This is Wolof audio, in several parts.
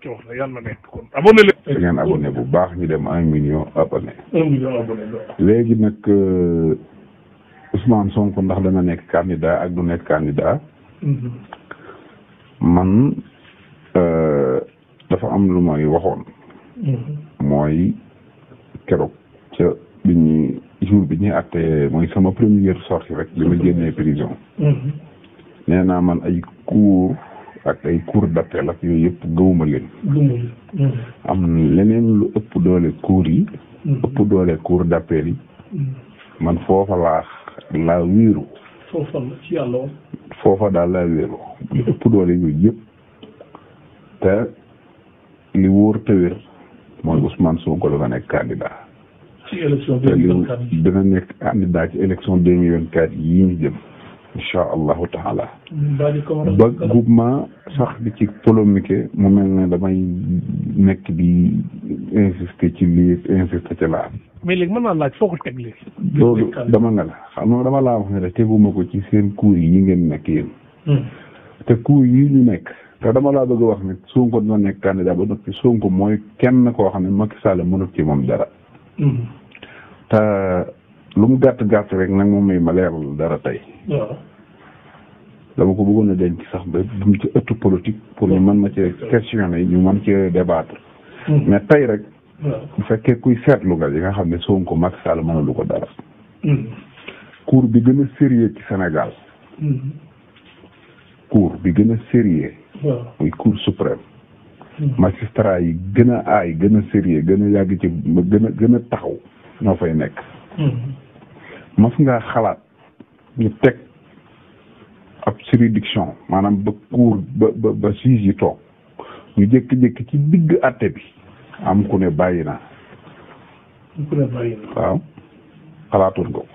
Mbacke wax na yàlla nekk kon abonné leen. da ngeen abonné bu baax ñu dem 1 million abonné. 1 million abonné. léegi nag Ousmane Sonko ndax dana nekk candidat ak du nekk candidat. man dafa am lu may waxoon. mooy keroog ca bi ñuy jour bi ñuy àtte mooy sama première sortie rek bi ma génnee prison. nee naa man ay cours ak ay cours d'appel ak yooyu yëpp gëwuma leen. am leneen lu ëpp doole cours yi. ëpp doole cours d'appel yi. man foofa laa wéeru. foofa la ci yàlla woon. foofa daal laa wéeru. lu ëpp doole yooyu yëpp te li wóor te wér mooy Ousmane Sonko dana nekk candidat. ci élection 2024 dana nekk candidat ci élection 2024 yii ñu jëm. incha allahu taala. ba groupement sax di ci polémique mu mel ne damay nekk di insister ci lii insister ci laa. mais léegi mën naa laaj foo ko teg léegi. loolu dama nga la xam nga dama laa wax ne rek teguma ko ci seen cours yi ngeen nekk yéen. te cours yi ñu nekk. te dama laa bëgg a wax ne Sonko dina nekk candidat ba noppi Sonko mooy kenn koo xam ne Macky Sall mënut ci moom dara. te lu mu gàtt gàtt rek nag moom ma leeral dara tey. waaw. dama ko bëggoon a denc sax ba dum ci ëttu politique pour ñu mën ma ci questionner ñu mën ci débattre. mais tey rek. bu fekkee kuy seetlu nga yi nga xam ne Sonko Macky Sall mënalu ko dara. cour bi gën a sérieux ci Sénégal. cour bi gën a sérieux. muy cour suprême. magistrat yi gën a aay gën a sérieux gën a yàgg ci gën a taxaw ñoo fay nekk. mas ngaa xalaat ñu teg ab juridiction maanaam ba cour ba juge yi toog ñu jékki-jékki ci digg àtte bi am ku ne bàyyi naa. waaw xalaatoon nga ko.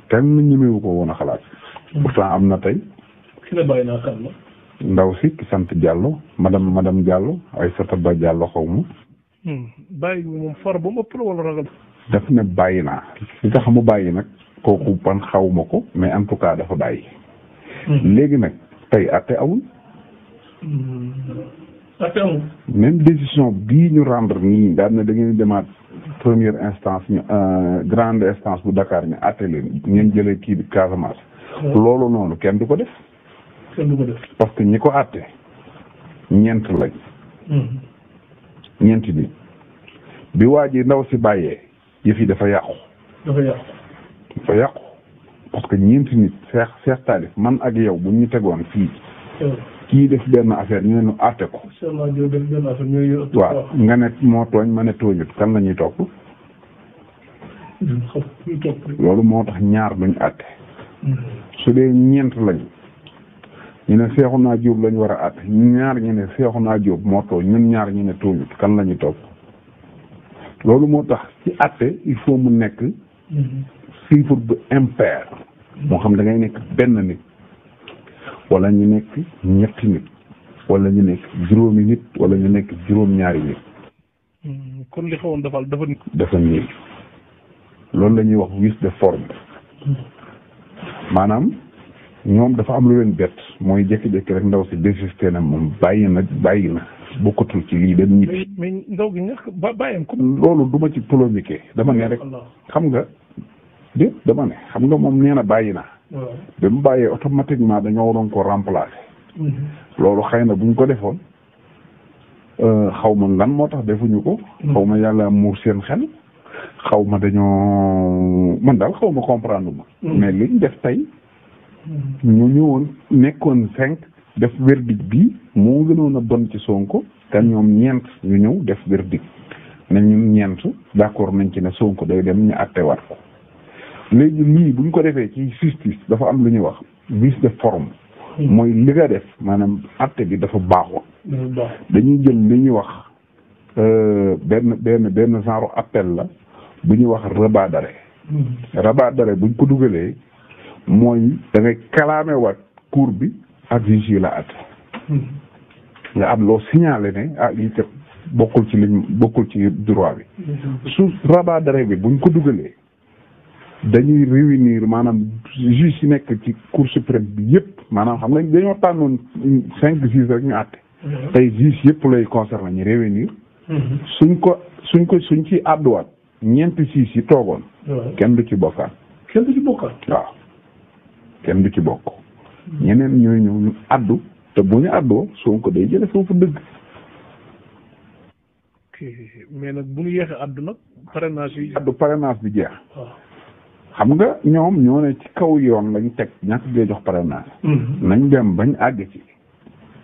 kenn ñemewu ko woon a xalaat. pourtant am na tey. ki ne bàyyi naa kan la. ndaw si ki sant Diallo madame Diallo Aïssata Ba Diallo xaw ma. bàyyi moom far ba mu ëpp la wala ragal. daf ne bàyyi naa li tax mu bàyyi nag kooku pan xaw ma ko mais en tout cas dafa bàyyi. léegi nag tey àtte awul. àtte awul. même décision bii ñu rendre nii daan na da ngeen demaat première instance ñu grande instance bu Dakar ñu àtte leen ngeen jëlee kii bi Casamance. loolu noonu kenn du ko def. kenn du ko def. parce que ñi ko àtte ñeent lañ. ñeenti bi bi waa ji ndaw si bàyyee yëf yi dafa yàqu. dafa yàqu parce que ñeenti nit Cheikh Talif man ak yow bu ñu tegoon fii. kii def benn affaire ñu ne ñu àtte ko. waaw nga ne moo tooñ ma ne tooñut kan la ñuy topp. loolu moo tax ñaar duñ àtte. su dee ñeent lañ ñu ne Cheikhouna Diop lañ war a àtte ñaar ñu ne Cheikhouna Diop moo tooñ ñun ñaar ñu ne tooñut kan la ñuy topp. loolu moo tax ci àtte il faut mu nekk chiffre bu impair moo xam da ngay nekk benn nit wala ñu nekk ñetti nit wala ñu nekk juróomi nit wala ñu nekk juróom-ñaari nit. kon li xawoon dafa nii loolu la ñuy wax vice de forme maanaam ñoom dafa am lu leen bett mooy jékki-jékki rek ndaw si désisté na moom bàyyi na bokkatul ci lii dem ñibbi. mais ndaw gi ñàkk bàyyam ko. loolu du ma ci polémique dama ne rek xam nga déet dama ne xam nga moom nee na bàyyi na. ba mu bàyyee automatiquement dañoo waroon ko remplacer. loolu xëy na buñ ko defoon xaw ma lan moo tax defuñu ko. xaw ma yàlla muur seen xel. xaw ma dañoo man daal xaw ma comprendre ma. mais liñ def tey ñu ñëwoon nekkoon 5. def verdict bi moo gënoon a bon ci Sonko te ñoom ñeent ñu ñëw def verdict ne ñun ñeent d'accord nañ ci ne Sonko day dem ñu àttewaat ko léegi lii buñ ko defee ci justice dafa am lu ñuy wax vice de forme mooy li nga def maanaam àtte bi dafa baaxoon dañuy jël li ñuy wax benn genre appel la bu ñuy wax rabat d'arrêt buñ ko dugalee mooy da ngay kalaame waat cour bi ak juge yi la àtte nga am loo signalé ne lii te bokkul ci droit bi su rabat d'arrêt bi buñ ko dugalee dañuy réunir maanaam juge yi nekk ci cour suprême bi yëpp maanaam xam nga dañoo tànnoon 5 juges rek ñu àtte tey juge yëpp lay concerné ñu réunir suñ ci àdduwaat ñeenti juge yi toogoon kenn du ci bokkaat waaw kenn du ci bokk ñeneen ñooy ñëw ñu àddu te bu ñu àddoo Sonko day jële foofu dëgg mais nag bu ñu yeexee àddu nag parrainage yi àddu parrainage bi jeex xam nga ñoom ñoo ne ci kaw yoon lañ teg ñàkk gee jox parrainage nañ dem bañ àgg ci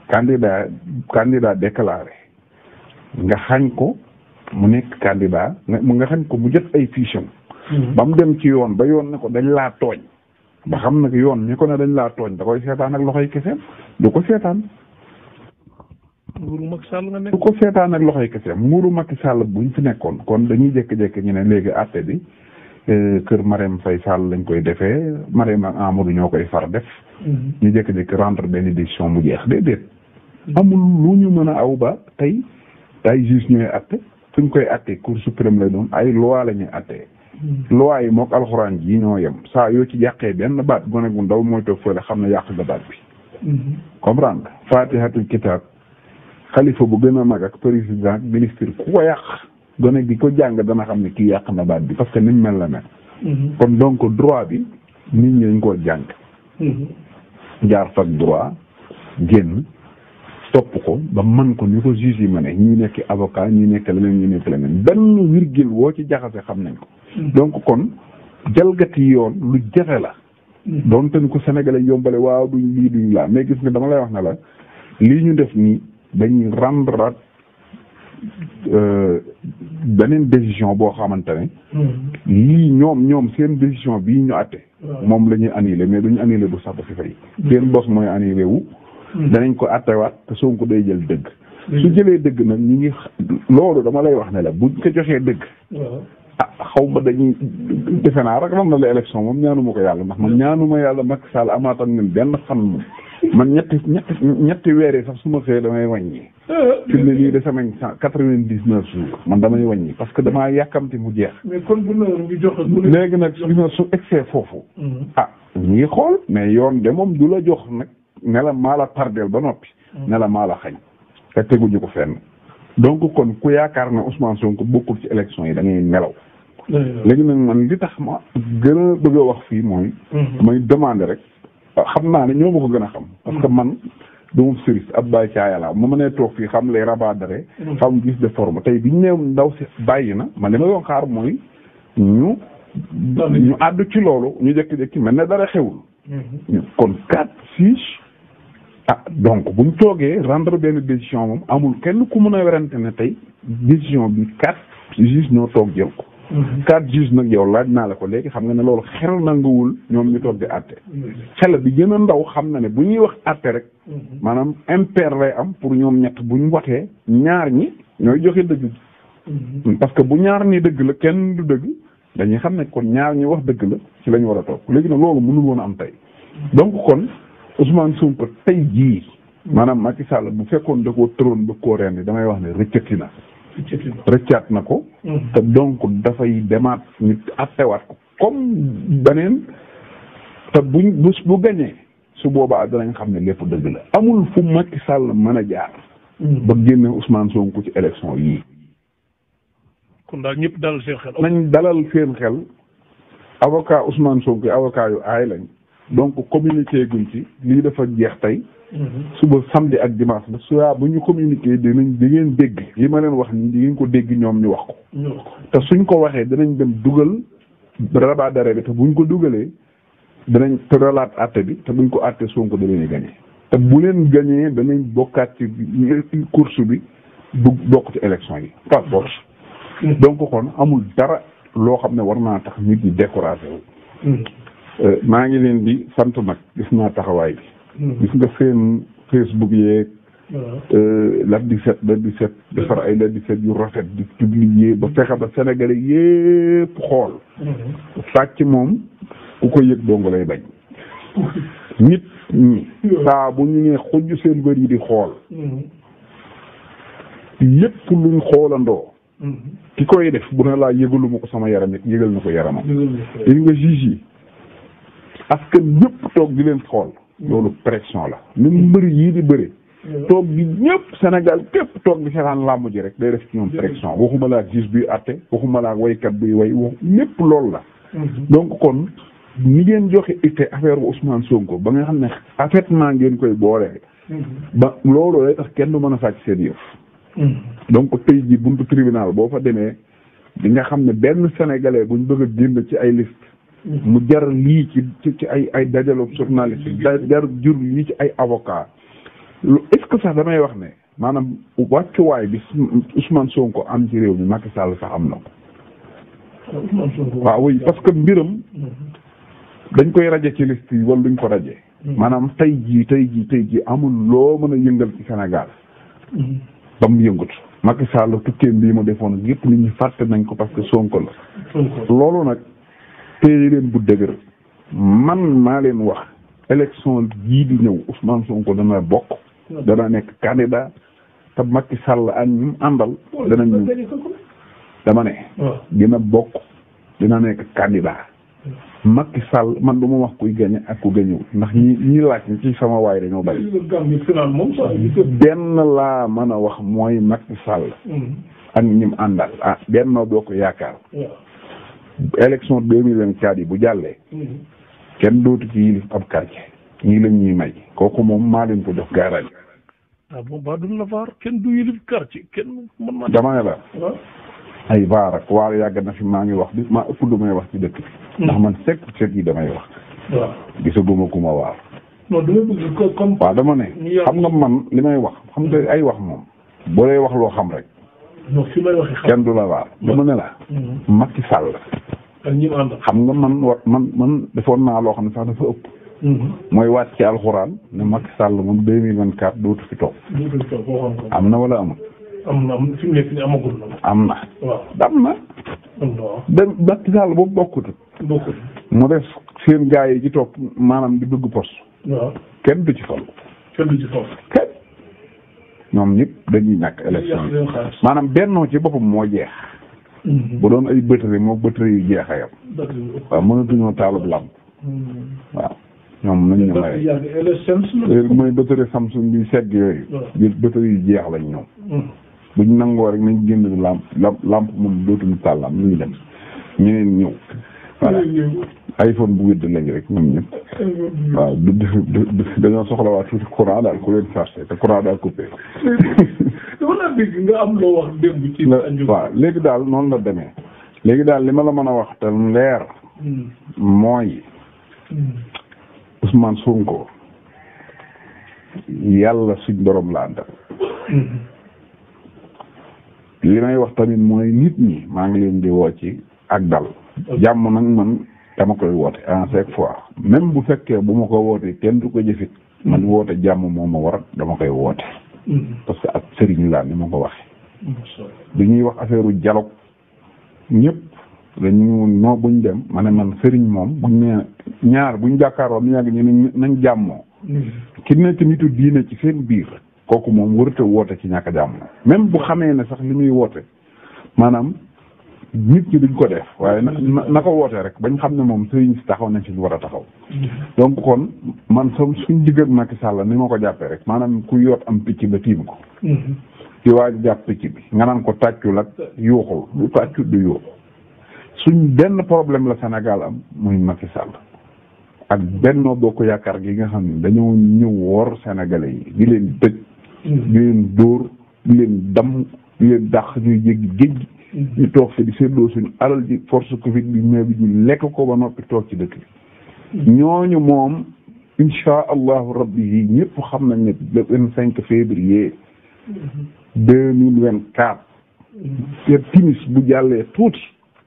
candidat déclaré nga xañ ko mu nekk candidat nga xañ ko mu jot ay fiches ba mu dem ci yoon ba yoon ne ko dañ laa tooñ ba xam nag yoon ñi ko ne dañ laa tooñ da koy seetaan ak loxoy keseem du ko seetaan nguuru Macky Sall nga nekk du ko seetaan ak loxoy keseem nguuru Macky Sall buñ fi nekkoon kon dañuy jékki-jékki ñu ne léegi àtte bi kër Marème Faye Sall lañ koy defee Marème ak Amadou ñoo koy far def ñu jékki-jékki rendre benn décision mu jeex déedéet amul lu ñu mën a aw ba tey ay juge ñooy àtte fuñ koy àtte cour suprême lay doon ay loi la ñuy àtte loi yi mook alxuraan ji ñoo yem saa yoo ci yàqee benn baat gone gu ndaw mooy toog fële xam ne yàq nga baat bi comprendre fatihatul kitab xalifa bu gën a mag ak président ak ministre ku ko yàq gone gi ko jàng dana xam ne kii yàq na baat bi parce que niñ mel la mel kon donc droit bi nit ñi dañ koo jàng jaar fak droit génn topp ko ba mën ko ni ko juge yi ma ne ñi nekk avocat ñi nekk leneen ñi nekk leneen benn virgule woo ci jaxase xam nañ ko donc kon jalgati yoon lu jafe la doon te ni ko sénégalais yombale waaw duñ lii duñ laa mais gis nga dama lay wax ne la lii ñu def nii dañuy rendre beneen décision boo xamante ne lii ñoom seen décision bii ñu àtte moom la ñuy annulé mais duñu annulé bu sax ba fi fay seen bos mooy annulé wu danañ ko àttewaat te Sonko day jël dëgg su jëlee dëgg nag ñu ngi loolu dama lay wax ne la buñ ko joxee dëgg xaw ma dañuy defe naa rek ram na la élection moom ñaanuma ko yàlla ndax man ñaanuma yàlla Macky Sall amaatan ñun benn fan moom man ñetti weer yi sax su ma xëyee damay wàññi fi mu ne nii de semaine 99 jours man damay wàññi parce que damaa yàkkamti mu jeex mais kon bu ngi jox léegi nag su excès foofu ñu ngi xool mais yoon de moom du la jox nag ne la maa la tardeel ba noppi ne la maa la xañ te teguñu ko fenn donc kon ku yaakaar ne Ousmane Sonko bokkul ci élection yi da ngay nelaw léegi nag man li tax ma gën a bëgg a wax fii mooy may demander rek xam naa ne ñoo ma ko gën a xam parce que man duma service ab bàyyi caayalaa ma mënee toog fii xam les rabadare xam gis de forme tey biñu neew ndaw si bàyyi na man li ma doon xaar mooy ñu àddu ci loolu ñu jékki-jékki mel ne dara xewul kon 4-6 donc buñ toogee rendre benn décision moom amul kenn ku mën a werante ne tey décision bi 4 juges ñoo toog jël ko 4 juges nag yow laaj naa la ko léegi xam nga ne loolu xel nanguwul ñoom ñu toog di àtte xel bi gën a ndaw xam na ne bu ñuy wax àtte rek maanaam impair lay am pour ñoom ñett buñ watee ñaar ñi ñooy joxe dëgg parce que bu ñaar ñi dëgg la kenn du dëgg dañuy xam ne kon ñaar ñi wax dëgg la ci la ñu war a toog léegi nag loolu mënul woon a am tey donc kon Ousmane Sonko tey jii maanaam Macky Sall bu fekkoon da koo tëroon ba koo rendi damay wax ne rëccaat na ko te donc dafay demaat nit attewaat ko comme beneen te bu gañee su boobaa danañ xam ne lépp dëgg la amul fu Macky Sall mën a jaar ba génne Ousmane Sonko ci élection yii kon daal ñëpp dalal seen xel nañ dalal seen xel avocat Ousmane Sonko avocat yu aay lañ donc communiqué guñ ci lii dafa jeex tey suba samedi ak dimanche la soit bu ñu communiqué di ngeen dégg li ma leen wax nii di ngeen ko dégg ñoom ñu wax ko te suñ ko waxee dinañ dem dugal rabat d'arrêt bi te buñ ko dugalee danañ tëralaat àtte bi te buñ ko àtte Sonko da leen gagné te bu leen gagné danañ bokkaat ci course bi bokk ci élection yi par force donc kon amul dara loo xam ne war naa tax nit ñi découragé wu maa ngi leen di sant nag gis naa taxawaay bi gis nga seen Facebook yeeg la 17 defar ay la 17 yu rafet di publier ba fexe ba Sénégalais yépp xool sàcc moom ku ko yëg dongo lay bañ nit ñi saa bu ñu nee xujj seen bër yi di xool lépp luñ xoolandoo ki koy def bu ne laa yëgalu ma ko sama yaram it yëgal na ko yaramam yëg nga juge yi askan ñëpp toog di leen xool loolu pression la ñun mbëri yii di bëri toog gi ñëpp Sénégal képp toog di seetaan làmb ji rek day def ci ñoom pression waxuma laa gis bi atte waxuma laa waykat bi way ñëpp loolu la donc kon ni ngeen joxe itte affaire bu Ousmane Sonko ba nga xam ne affaitement ngeen koy boolee ba loolu lay tax kenn du mën a sàcc seen yëf donc tey ji buntu tribunal boo fa demee di nga xam ne benn sénégalais buñ bëgg a génn ci ay liste mu jar lii ci ay dajaloo journaliste jar jur lii ci ay avocat est-ce que sax damay wax ne maanaam wàccuwaay bi Ousmane Sonko am ci réew mi Macky Sall sax am na ko waaw oui parce que mbiram dañ koy raje ci liste yi wala duñ ko raje maanaam tey jii amul loo mën a yëngal ci Sénégal ba mu yëngut Macky Sall tukkeem bii mu defoon yëpp nit ñi fàtte nañ ko parce que Sonko la loolu nag téye leen bu dëgër man maa leen wax élection jii di ñëw Ousmane Sonko dana bokk dana nekk candidat te Macky Sall ak ñi mu àndal danañ dama ne dina bokk dina nekk candidat Macky Sall man du ma wax kuy gañe ak ku gañewul ndax ñi laaj ñi ci sama waay dañoo bari benn laa mën a wax mooy Macky Sall ak ñi mu àndal Benno Bokk Yaakaar élection 2024 yi bu jàllee kenn dootu ci yilif ab quartier ñii lañ ñuy may kooku moom maa leen ko jox garanti bon ba duñ la vaar kenn du yilif quartier kenn mën na dama ne la ay vaar ak waar yàgg na fi maa ngi wax bi maa ëpp lu may wax ci dëkk bi ndax man set yi damay wax waaw gisaguma ku ma waar non dama bëgg comme waaw dama ne xam nga man li may wax xam nga ay wax moom boo lay wax loo xam rek non fi may waxee kenn du la waar dama ne la Macky Sall ak ñi ànd xam nga man defoon naa loo xam ne sax dafa ëpp mooy waat ci alxuraan ne Macky Sall moom 2024 dootu fi toog am na wala amul am na fi mu nekk nii amagul na am na waaw am na dem Macky Sall boobu bokkut mu def seen gars yi ci topp maanaam di bëgg poste waaw kenn du ci fal kenn ñoom ñëpp dañuy ñàkk élection maanaam bennoo ci boppam moo jeex bu doon ay bëtëri moo bëtëri yu jeex a yam waaw mënatuñoo taalub làmp waaw ñoom nañ ñu may léegi mooy bëtëri Samsung bi segg yooyu bëtëri yu jeex lañ ñoom buñ nangoo rek nañ génn làmp moom dootuñu taal làmp ñu dem ñeneen ñëw voilà iPhone bu wédd lañ rek ñoom ñëpp waaw dañoo soxlawaat tuuti courant daal ku leen chargé te courant daal coupé dama laa dégg nga am loo wax démb ci waaw léegi daal noonu la demee léegi daal li ma la mën a wax te leer mooy Ousmane Sonko yàlla suñ borom la àndal li may wax tamit mooy nit ñi maa ngi leen di woo ci ak dal jàmm nag man dama koy woote à chaque fois même bu fekkee bu ma ko wootee kenn du ko jëfit man woote jàmm moo ma war dama koy woote parce que ak sëriñ laa ni ma ko waxee bi ñuy wax affaire dialogue ñëpp dañu noo buñ dem ma ne man sëriñ moom buñ ne ñaar buñ jàkkaaroo ñu yàgg ñu ne nañ jàmmoo ki nekk nitu diine ci seen biir kooku moom warut a woote ci ñàkk a jàmmoo même bu xamee ne sax li muy woote maanaam nit ñi duñ ko def waaye na ko woote rek bañ xam ne moom sëriñ si taxaw nañ ci ñu war a taxaw donc kon man suñ diggal Macky Sall ni ma ko jàppee rek maanaam ku yoot am picc ba tiim ko ci waaj jàpp picc bi nga naan ko tàccul ak yuuxul du tàccu du yuuxu suñ benn problème la Sénégal am muy Macky Sall ak Benno Bokk Yaakaar gi nga xam ne dañoo ñëw wor Sénégalais yi di leen tëj di leen dóor di leen damm di leen dàq ñuy jéggi géej ñu toog fi di seetloo suñu alal ji force Covid bi mais bi ñu lekk ko ba noppi toog ci dëkk bi ñooñu moom insha allahu rabbi yi ñëpp xam nañ ne le 25 février 2024 te timis bu jàllee tuuti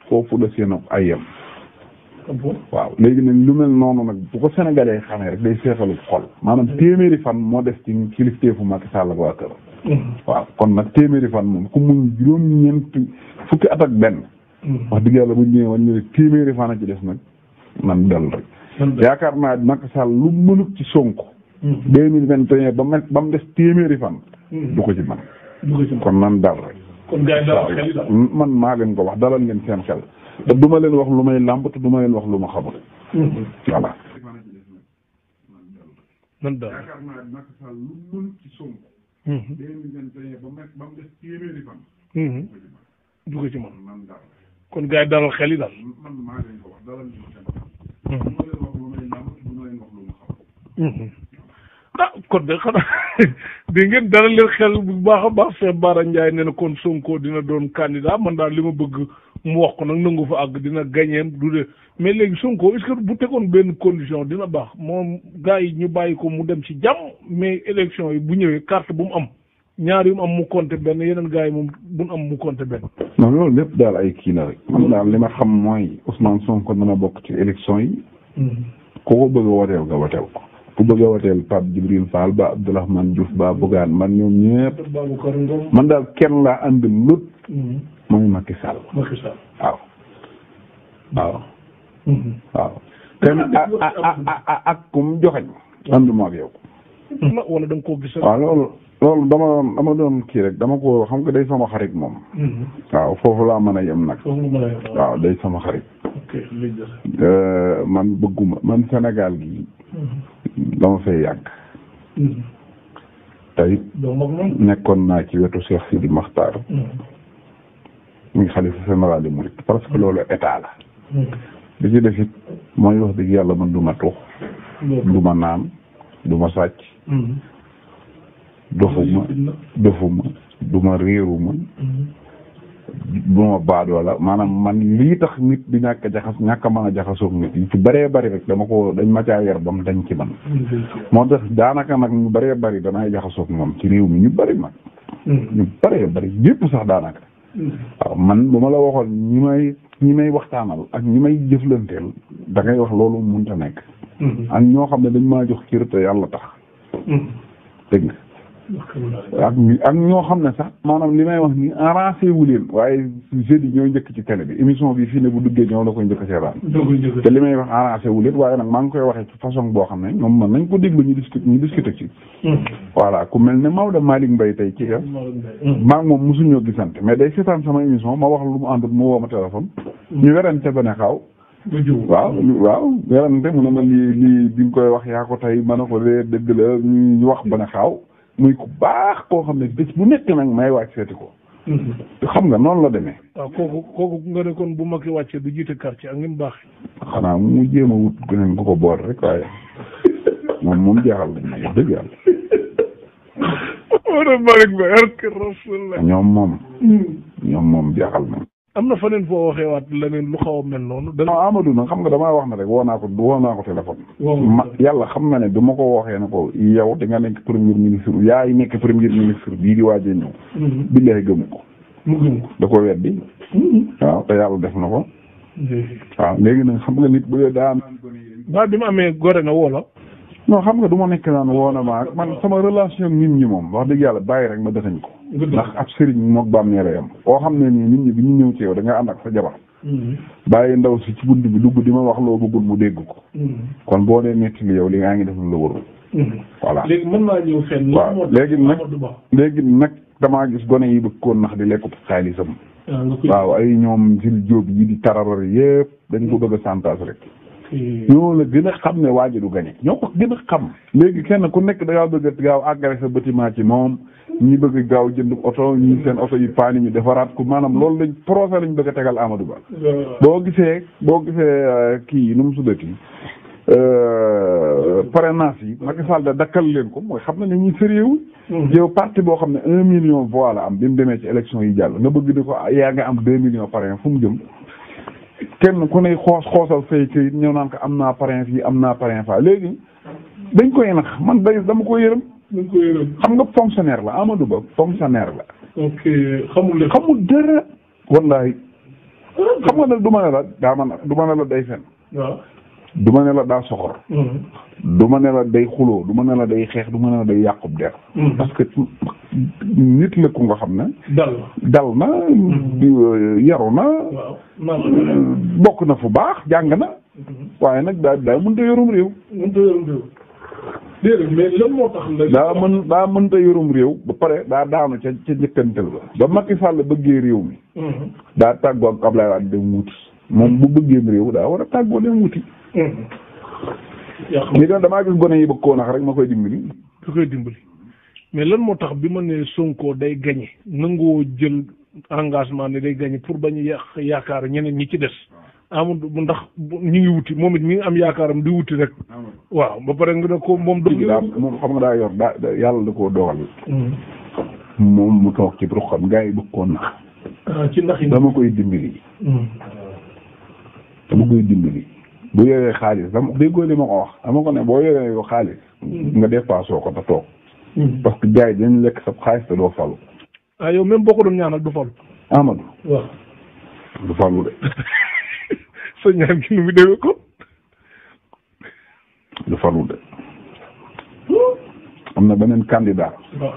foofu la seen ay yem waaw léegi nag lu mel noonu nag bu ko sénégalais xamee rek day seetalu xol maanaam téeméeri fan moo des ci kilifteefu Macky Sall ak waa kër waaw kon nag téeméeri fan moom ku muñ juróom-ñeent fukki at ak benn wax dëgg yàlla bu ñëwee wañ ne téeméeri fan a ci des nag nan dal rek yaakaar naa Macky Sall lu mënut ci Sonko 2021 ba mu des téeméeri fan du ko ci man kon nan dal rek man maa leen ko wax dalal ngeen seen xel te du ma leen wax lu may làmb te du ma leen wax lu ma xamul voilà nan dal yaakaar naa Macky Sall lu mënut ci Sonko 2021 ba mu des téeméeri fan. dugg ci man kon gars yi dalal xel yi daal. man maa leen ko wax dalal ñu seen xel. bu leen wax lu may ñam bu leen wax lu ma xam. ah kon de xanaa di ngeen dalal leen xel bu baax a baax Cheikh Bara Ndiaye nee na kon Sonko dina doon candidat man daal li ma bëgg mu wax ko nag nangu fa àgg dina gagné du de mais léegi Sonko est-ce que bu tegoon benn condition dina baax moom gars yi ñu bàyyi ko mu dem ci jàmm mais élection yi bu ñëwee carte bu mu am ñaar yu mu am mu compté benn yeneen gars yi moom bu mu am mu compté benn. non loolu lépp daal ay kii la rek. man daal li ma xam mooy Ousmane Sonko dana bokk ci élection yi. ku ko bëgg a woteel nga woteel ko. ku bëgg a woteel Pape Djibril Fall ba Abdourahmane Diouf ba Bougane man ñoom ñëpp. man daal kenn laa ànd lut. mooy Macky Sall. Macky Sall waaw. waaw. waaw. te ak ku mu joxeñ. ànduma ak yow. wala da nga koo gis. waaw loolu dama doon kii rek dama ko xam nga day sama xarit moom. waaw foofu laa mën a yem nag. waaw day sama xarit. man bëgguma man Sénégal gi dama fay yàgg. tey nekkoon naa ci wetu Cheikh Sidi Makhtar. muy xalifa général des mourides parce que loolu état la. li ci def it mooy wax dëgg yàlla man du ma tux. du ma naan du ma sàcc. dofuma du ma réeruma. du ma baadoo la maanaam man lii tax nit di ñàkk a mën a jaxasoog nit yi ci bëree bëri rek dañ ma caa yar ba mu dañ ci man. moo tax daanaka nag ñu bëree bëri danay jaxasoog moom ci réew mi ñu bëri nag. ñu bëree bëri yépp sax daanaka. waaw man bu ma la waxoon ñi may waxtaanal ak ñi may jëflanteel da ngay wax loolu mënut a nekk. ak ñoo xam ne dañ maa jox cër te yàlla tax. dégg nga. ak ñoo xam ne sax maanaam li may wax ni arrangé wu leen waaye jeudi ñoo njëkk ci télé bi émission bi fii ne bu duggee ñoo la koy njëkk seetaan te li may wax arrangé wu leen waaye nag maa ngi koy waxee ci façon boo xam ne ñoom mën nañ ko déglu ñu discuter ci voilà ku mel ne Maodo Malick Mbaye tey ci maa ngi moom mosuñoo gisante mais day seetaan sama émission ma wax lu mu àndut mu woo ma téléphone ñu werante ba ne xaaw waaw werante mu ne ma lii bi nga koy wax yaa ko tey mën a ko dee dëgg la ñu wax ba ne xaaw muy ku baax koo xam ne bés bu nekk nag may wàcc seeti ko. xam nga noonu la demee. waaw kooku nga ne kon bu mag yi wàccee du jiite quartier ak ni mu baax. xanaa mu jéem a wut gën ko boor rek waaye moom jeexal nañ ma dëgg yàlla. ñoom moom jeexal nañ. am na faneen foo waxee waat leneen lu xaw a mel noonu. non Amadou nag xam nga damaa wax na rek woo naa ko téléphone. yàlla xam na ne du ma ko waxee ne ko yow di nga nekk premier ministre yaay nekk premier ministre bii di waaj a ñëw. billahi gëmu ko. da ko weddi. waaw te yàlla def na ko. waaw léegi nag xam nga nit bu dee daa am. ba bi mu amee gore na woo la. non xam nga du ma nekk naan woo na ma man sama relation nit ñi moom wax dëgg yàlla bàyyi rek ma dëxañ ko. ndax ab sëriñ moog baam ñeere yam koo xam ne nii nit ñi bi ñu ñëw ci yow da nga ànd ak sa jabar bàyyi ndaw si ci bunt bi dugg di ma wax loo bëggul mu dégg ko kon boo dee netti li yow li ngaa ngi def lu la warul voilà léegi mën naa ñëw fenn waaw léegi nag damaa gis gone yi bëgg koon nax di lekk xaalisam waaw ay ñoom sil jóob yi di tararar yëpp dañ ko bëgg a santage rek ñoo la gën a xam ne waa ji du gañe ñoo ko gën a xam léegi kenn ku nekk da ngaa bëgg a gaaw àggale sa bâtiment ci moom ñi bëgg gaaw jënd oto ñi seen oto yi paani ñu defaraat ko maanaam loolu lañ procès lañ bëgg a tegal Amadou Ba boo gisee kii nu mu suddati parrainage yi Macky Sall da dakkal leen ko mooy xam na ne ñuy sérieux yow parti boo xam ne 1 million voix la am bi mu demee ci élection yi jàll nga bëgg di ko yaa nga am 2 millions parrain fu mu jëm kenn ku ne xoosal say këyit ñëw naan ko am naa parrain fii am naa parrain fa léegi dañ koy nax man dama ko yërëm xam nga fonctionnaire la Amadou Ba fonctionnaire la. ok xamul dara. wallaay xam nga nag du ma ne la du ma ne la day fen. waaw. du ma ne la daa soxor. du ma ne la day xuloo du ma ne la day xeex du ma ne la day yàqub der. parce que nit la ku nga xam ne. dal na. yaru na. bokk na fu baax jàng na. waaye nag daa mënta yorum réew. déedéet mais lan moo tax daa mënta yorum réew ba pare daa daanu ca njëkkantel ba Macky Sall bëggee réew mi. daa tàggoo ak Ablaye Wade dem wuti moom bu bëggee réew daa war a tàggoo dem wuti. ni damaa gis gone yi bëgg koo nax rek ma koy dimbali. mais lan moo tax bi ma ne Sonko day gagné nangoo jël engagement ne day gagné pour bañ a yaakaar ñeneen ñi ci des Amadou ndax ñu ngi wuti moom it mi ngi am yaakaaram di wuti rek. waaw ba pare nga ne ko moom. moom xam nga daa yor yàlla da koo dogal. moom mu toog ci ruqam gars yi bëgg koo nax. ci nax yi dama koy dimbali. dama koy dimbali. bu yoree xaalis déggoo li ma ko wax dama ko ne boo yoree yow xaalis. nga dépassé ko te toog. parce que gars yi dañu lekk sa xaalis te doo falu. yow même boo ko doon ñaanal du falu. Amadou. waaw. du falu de. sa ñaan gi nu mu demee ko. du falu de. am na beneen candidat. waaw.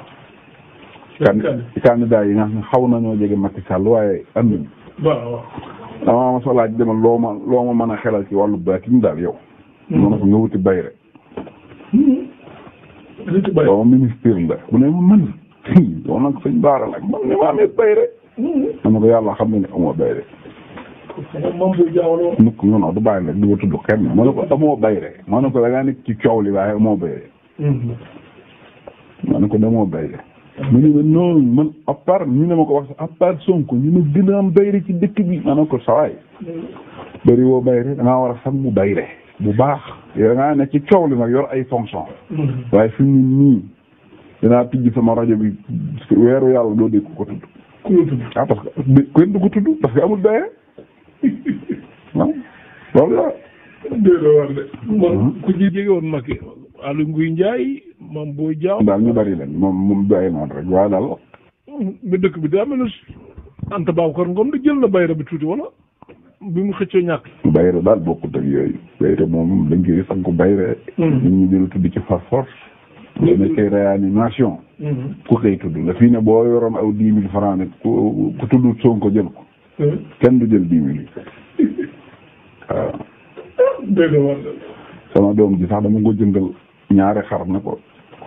candidat yi nga xam ne xaw nañoo jege Macky Sall waaye am nañu. waaw. damaa ma sa laaj demal loo ma mën a xelal ci wàllu baatin daal yow. ma ne ko nga wuti bayre. booba ministre la bu ne ma man yow nag sëñ Baara nag man ni ma amee bayre. ma ne ko yàlla xam na ne amoo bayre. nukk non du bàyyi nag du ma tudd kenn ma ne ko amoo bayre ma ne ko da ngaa nekk ci coow li waaye amoo bayre. ma ne ko damoo bayre. mu ne ma non man à part ñu ne ma ko wax à part Sonko ñu ne gën a am bayre ci dëkk bi ma ne ko sawaay bëri woo bayre da ngaa war a sam mu bayre bu baax yow da ngaa ne ci coow li nag yor ay fonction waaye fi mu nii dinaa tijji sama rajo bi weeru yàlla doo dégg ko tudd parce que kenn du ko tudd parce que amul bayre loolu la man ku ci jege woon Macky Aly Ngouille Ndiaye Mame Boye Diao daal ñu bari lañ moom bàyyi noonu rek waaye daal ba dëkk bi daa mel ne Anta Babacar Ngom da jël na bayra bi tuuti wala bi mu xëccoo ñàkk bayra daal bokkut ak yooyu bayra moom dañ koy sanku bayra nit ñi dina tudd ci par force boo nekkee réanimation ku koy tudd la fii ne boo yoroon aw 10 000 francs ne ku tudd Sonko jël ko kenn du jël 10 000 yi waaw sama doom ji sax dama ko jëndal ñaari xar ne ko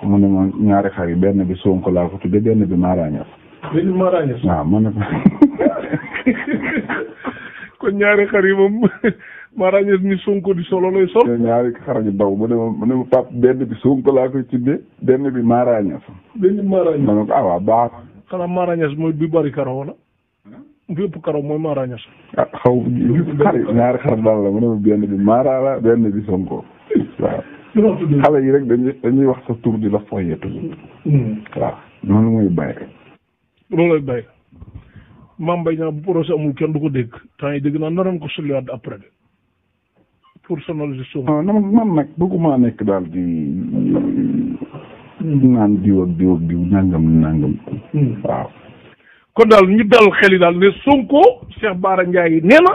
mu ne ma ñaari xar yi benn bi Sonko laa ko tudde benn bi Marañas. benn Marañas. waaw ma ne ko. kon ñaari xar yi moom Marañas ni Sonko di solo lay sol. ñaari xar yu daw mu ne ma pap benn bi Sonko laa koy tudde benn bi Marañas. benn Marañas ma ne ko waaw baax. xanaa Marañas mooy bi bari karaw wala. bi ëpp karaw mooy Marañas. xaw xar ñaari xar daal la mu ne ma benn bi Mara la benn bi Sonko waaw. xale yi rek dañuy wax sa tur di la foyee tudd. waaw noonu mooy bayre. loolu lay bayre Mame Mbaye Niang bu procès amul kenn du ko dégg temps yi dégg naa naroon ko sulliwaat après de pour sonal Sonko. man nag bëgguma nekk daal di naan diw ak diw nangam. waaw. kon daal ñu dal xel yi daal ne Sonko Cheikh Bara Ndiaye nee na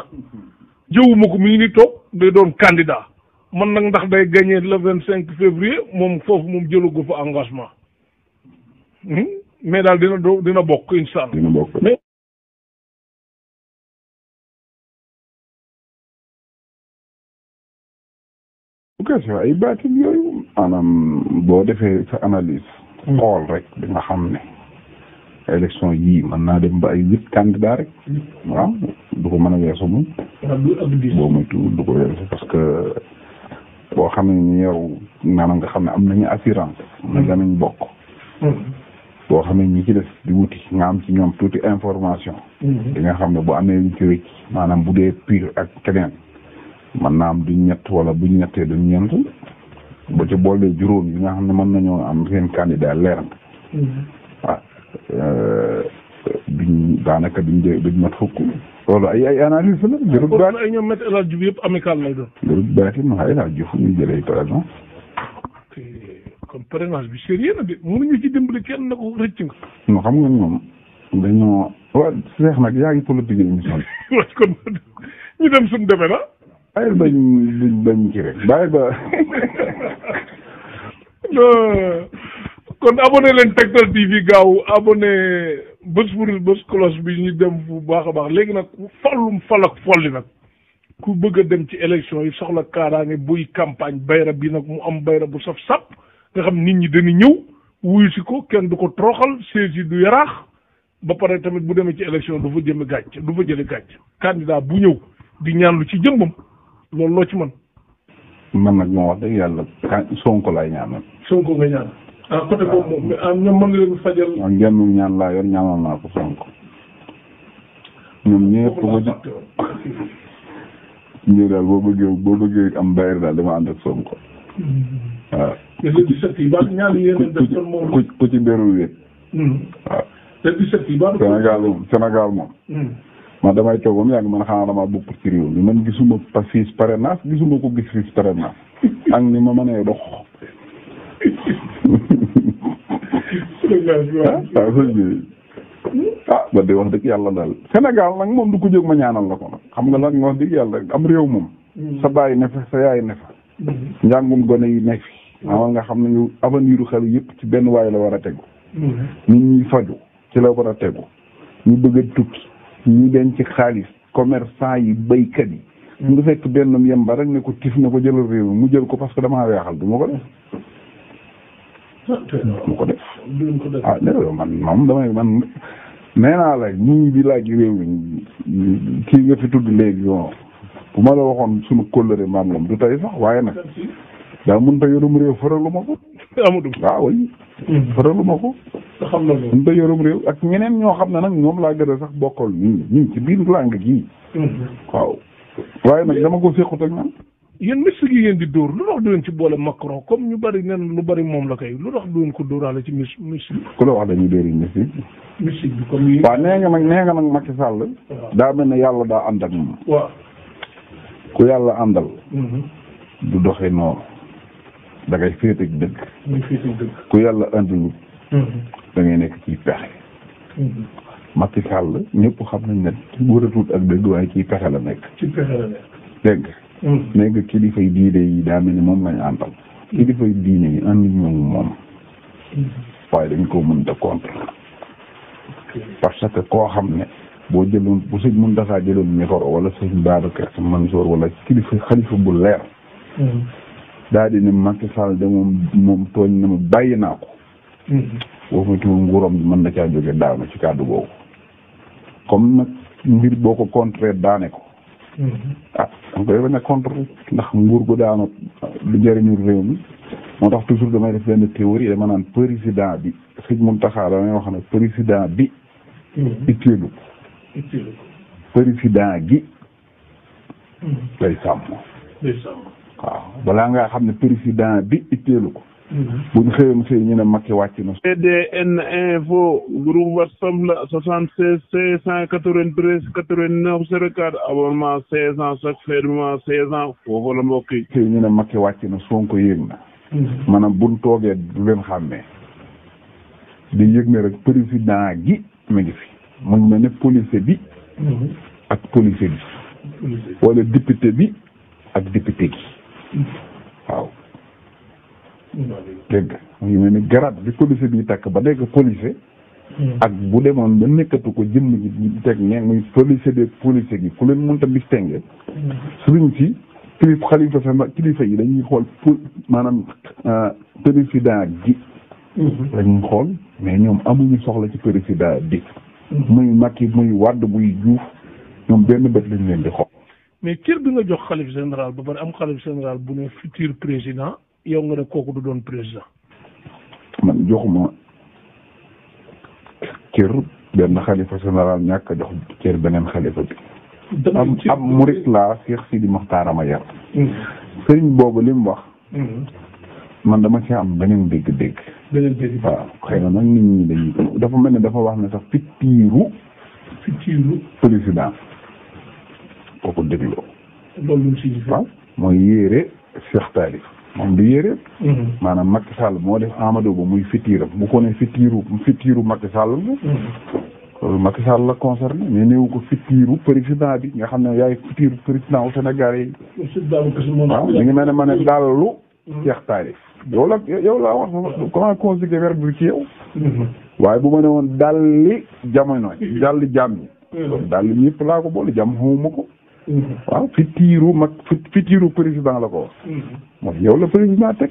jëwuma ko mi ngi ni toog day doon candidat. man nag ndax day gagné le 25 février moom foofu moom jëlagu fa engagement mais daal dina bokk incha allah. dina bokk mais. bu ko defee ay baatin yooyu maanaam boo defee sa analyse. xool rek di nga xam ne élection yii mën naa dem ba ay 8 candidats rek. waaw du ko mën a weesu moom. boo moytuwul du ko weesu parce que. boo xam ne ñu yow maanaam nga xam ne am nañu assurance na danañ bokk boo xam ne ñi ci des di wuti nga am ci ñoom tuuti information di nga xam ne bu amee luñ ci rëcc maanaam bu dee pire ak keneen mën naa am duñ ñett wala buñ ñettee duñ ñeent ba ci boolee juróom yi nga xam ne mën nañoo am seen candidat leer na duñ daanaka duñ mat fukk loolu ay analyse la. jërëjëf baati ay ñoom météo El Hadj Diouf yëpp amical lay doon. jërëjëf baati ma El Hadj Diouf ñu jëlee parrainage. kon parrainage bi sérieux na de mënuñu ci dimbali kenn na ko rëcc nga. non xam nga moom dañoo. waa Cheikh nag yaa ngi politique émission bi. waaw kon ñu dem suñu demee na. bàyyi bañ ci rek bàyyi ba. kon abonné leen Tektal TV gaaw abonné bés cloche bi ñu dem bu baax a baax léegi nag fal ak folli nag ku bëgg a dem ci élection yi soxla kaaraange buy campagne bayra bi nag mu am bayra bu saf sap nga xam nit ñi dañu ñëw wuyu si ko kenn du ko toroxal saisi du yaraax ba pare tamit bu demee ci élection du fa jëme gàcc du fa jële gàcc candidat bu ñëw di ñaanlu ci jëmbam loolu loo ci man man nag moo wax dëgg yàlla Sonko laay ñaanal. Sonko nga ñaan. ah côté boobu moom ñoom mën nga leen fajal. waaw ngeen ñaan laa yor ñaanal naa ko Sonko ñoom ñëpp ko ñu daal boo bëggee am bayre daal dama ànd ak Sonko. waaw. ku ci beru wéet. waaw. Sénégal moom. man damay toog ba mu yàgg man xanaa damaa bokk ci réew mi man gisuma pas fiis parrainage gisuma ko gis fiis parrainage ak ni ma mënee dox. ba de wax dëgg yàlla daal Sénégal nag moom du ko jóg ma ñaanal la ko nag xam nga nag wax dëgg yàlla am réew moom. sa baay ne fa sa yaay ne fa. njàngum gone yi nekk fi. amal nga xam ne ñu avenir xel yëpp ci benn waay la war a tegu. nit ñi faju ci la war a tegu. ñu bëgg a tukki. ñu denc ci xaalis commerçant yi béykat yi. nga fekk benn yemba rek ne ko tif ne ko jëlal réew mi mu jël ko parce que damaa weexal du ma ko def. du ko def. ah non man moom man nee naa la ñii di laaj réew mi kii nga fi tudd léegi bon bu ma la waxoon suñu kóllëre maam moom du tey sax waaye nag daa mënut a yorum réew faralu ma ko. Amadou waaw oui. faralu ma ko. xam na mënut a yorum réew ak ñeneen ñoo xam ne nag ñoom laa gën a sax bokkal ñu ci biir langue gii. waaw waaye nag dama ko sequt ak man. yéen mystique yi ngeen di dóor lu tax du leen ci boole Macron comme ñu bari nen lu bari moom la kay lu tax du leen ko dóoraale ci mystique. ku la wax dañuy dóori mystique. mystique bi comme yi. waaw nee nga nag Macky Sall. daa mel ne yàlla daa ànd ak moom. waaw. ku yàlla àndal. du doxee noonu. da ngay féete ak dëgg. ku yàlla àndul. da ngay nekk ciy pexe. Macky Sall ñëpp xam nañ ne wëratut ak dëgg waaye ciy pexe la nekk. ci pexe la nekk. dégg nga. léegi kilifay diine yi daa mel ni moom lañu àndal. kilifay diine yi ànd ñoom moom. waaye dañ koo mënta contre. parce que koo xam ne boo jëloon bu sëñ Mountakha jëloon micro wala sëñ Babacar Sy Mansour wala kilifa xalifa bu leer. daal di ne Macky Sall de moom tooñ na ma bàyyi naa ko. boo ma tuur nguuram bi mën na caa jóge daanu ci kàddu boobu. comme nag mbir boo ko contré daane ko. ah da nga koy bañ a contre ndax nguur gu daanu du njëriñu réew mi moo tax toujours damay def benn théorie dama naan président bi sëñ Mountakha damay wax ne président bi. itteelu président gi. day sàmm. waaw balaa ngaa xam ne président bi itteelu ko. bu ñu xëyoon xëy ñu ne Macky wàcc na. CDN info groupe WhatsApp la 76 693 89 04 abonnement 16 ans chaque fermement 16 ans foofu la mbokk yi. xëy ñu ne Macky wàcc na Sonko yëg na. maanaam buñ toogee du leen xàmmee. di yëg ne rek président gi mu ngi fi mu ngi mel ne policier bi. ak policier bi. wala député bi ak député gi. waaw. dégg nga mu ngi mel ni garaat bi policier bi takk ba dégg policier. ak bu demoon ba nekkatu ko jëmm ji di teg ne muy policier de policier gi ku leen mënta distinguer. suñ si kilifa yi dañuy xool maanaam président gi. lañuy xool mais ñoom amuñu soxla ci président bi. muy Macky muy Wade muy Diouf ñoom benn bët lañ leen di xool. mais cër bi nga jox xalif général ba pare am xalif général bu ne futur président yow nga ne kooku du doon président. man joxuma cër benn xalifa général ñàkk a jox cër beneen xalifa bi. am murit laa Cheikh Sidi Mokhtar ma yar. sëriñ boobu li mu wax. man dama ci am beneen dégg-dégg. waaw xëy na nag nit ñi dañuy dafa mel ne dafa wax ne sax fitiiru président kooku dégloo. loolu si waaw mooy yéere Cheikh Talif moom du yéere. maanaam Macky Sall moo def Amadou Ba muy fitiiram bu ko ne fitiiru Macky Sall la. loolu Macky Sall la concerné mais néew ko fitiiru président bi nga xam ne yaay fitiiru président au Sénégal yi. waaw da ngi mel ne ma ne dàllu Cheikh Talif. yow laa wax comment conjuguer verbe bi ci yow. waaye bu ma ne woon dalli jamono dalli jàmm ñi. dalli ñëpp laa ko boole jàmm xamuma ko. waaw fitiiru président la ko wax. moom yow la président teg.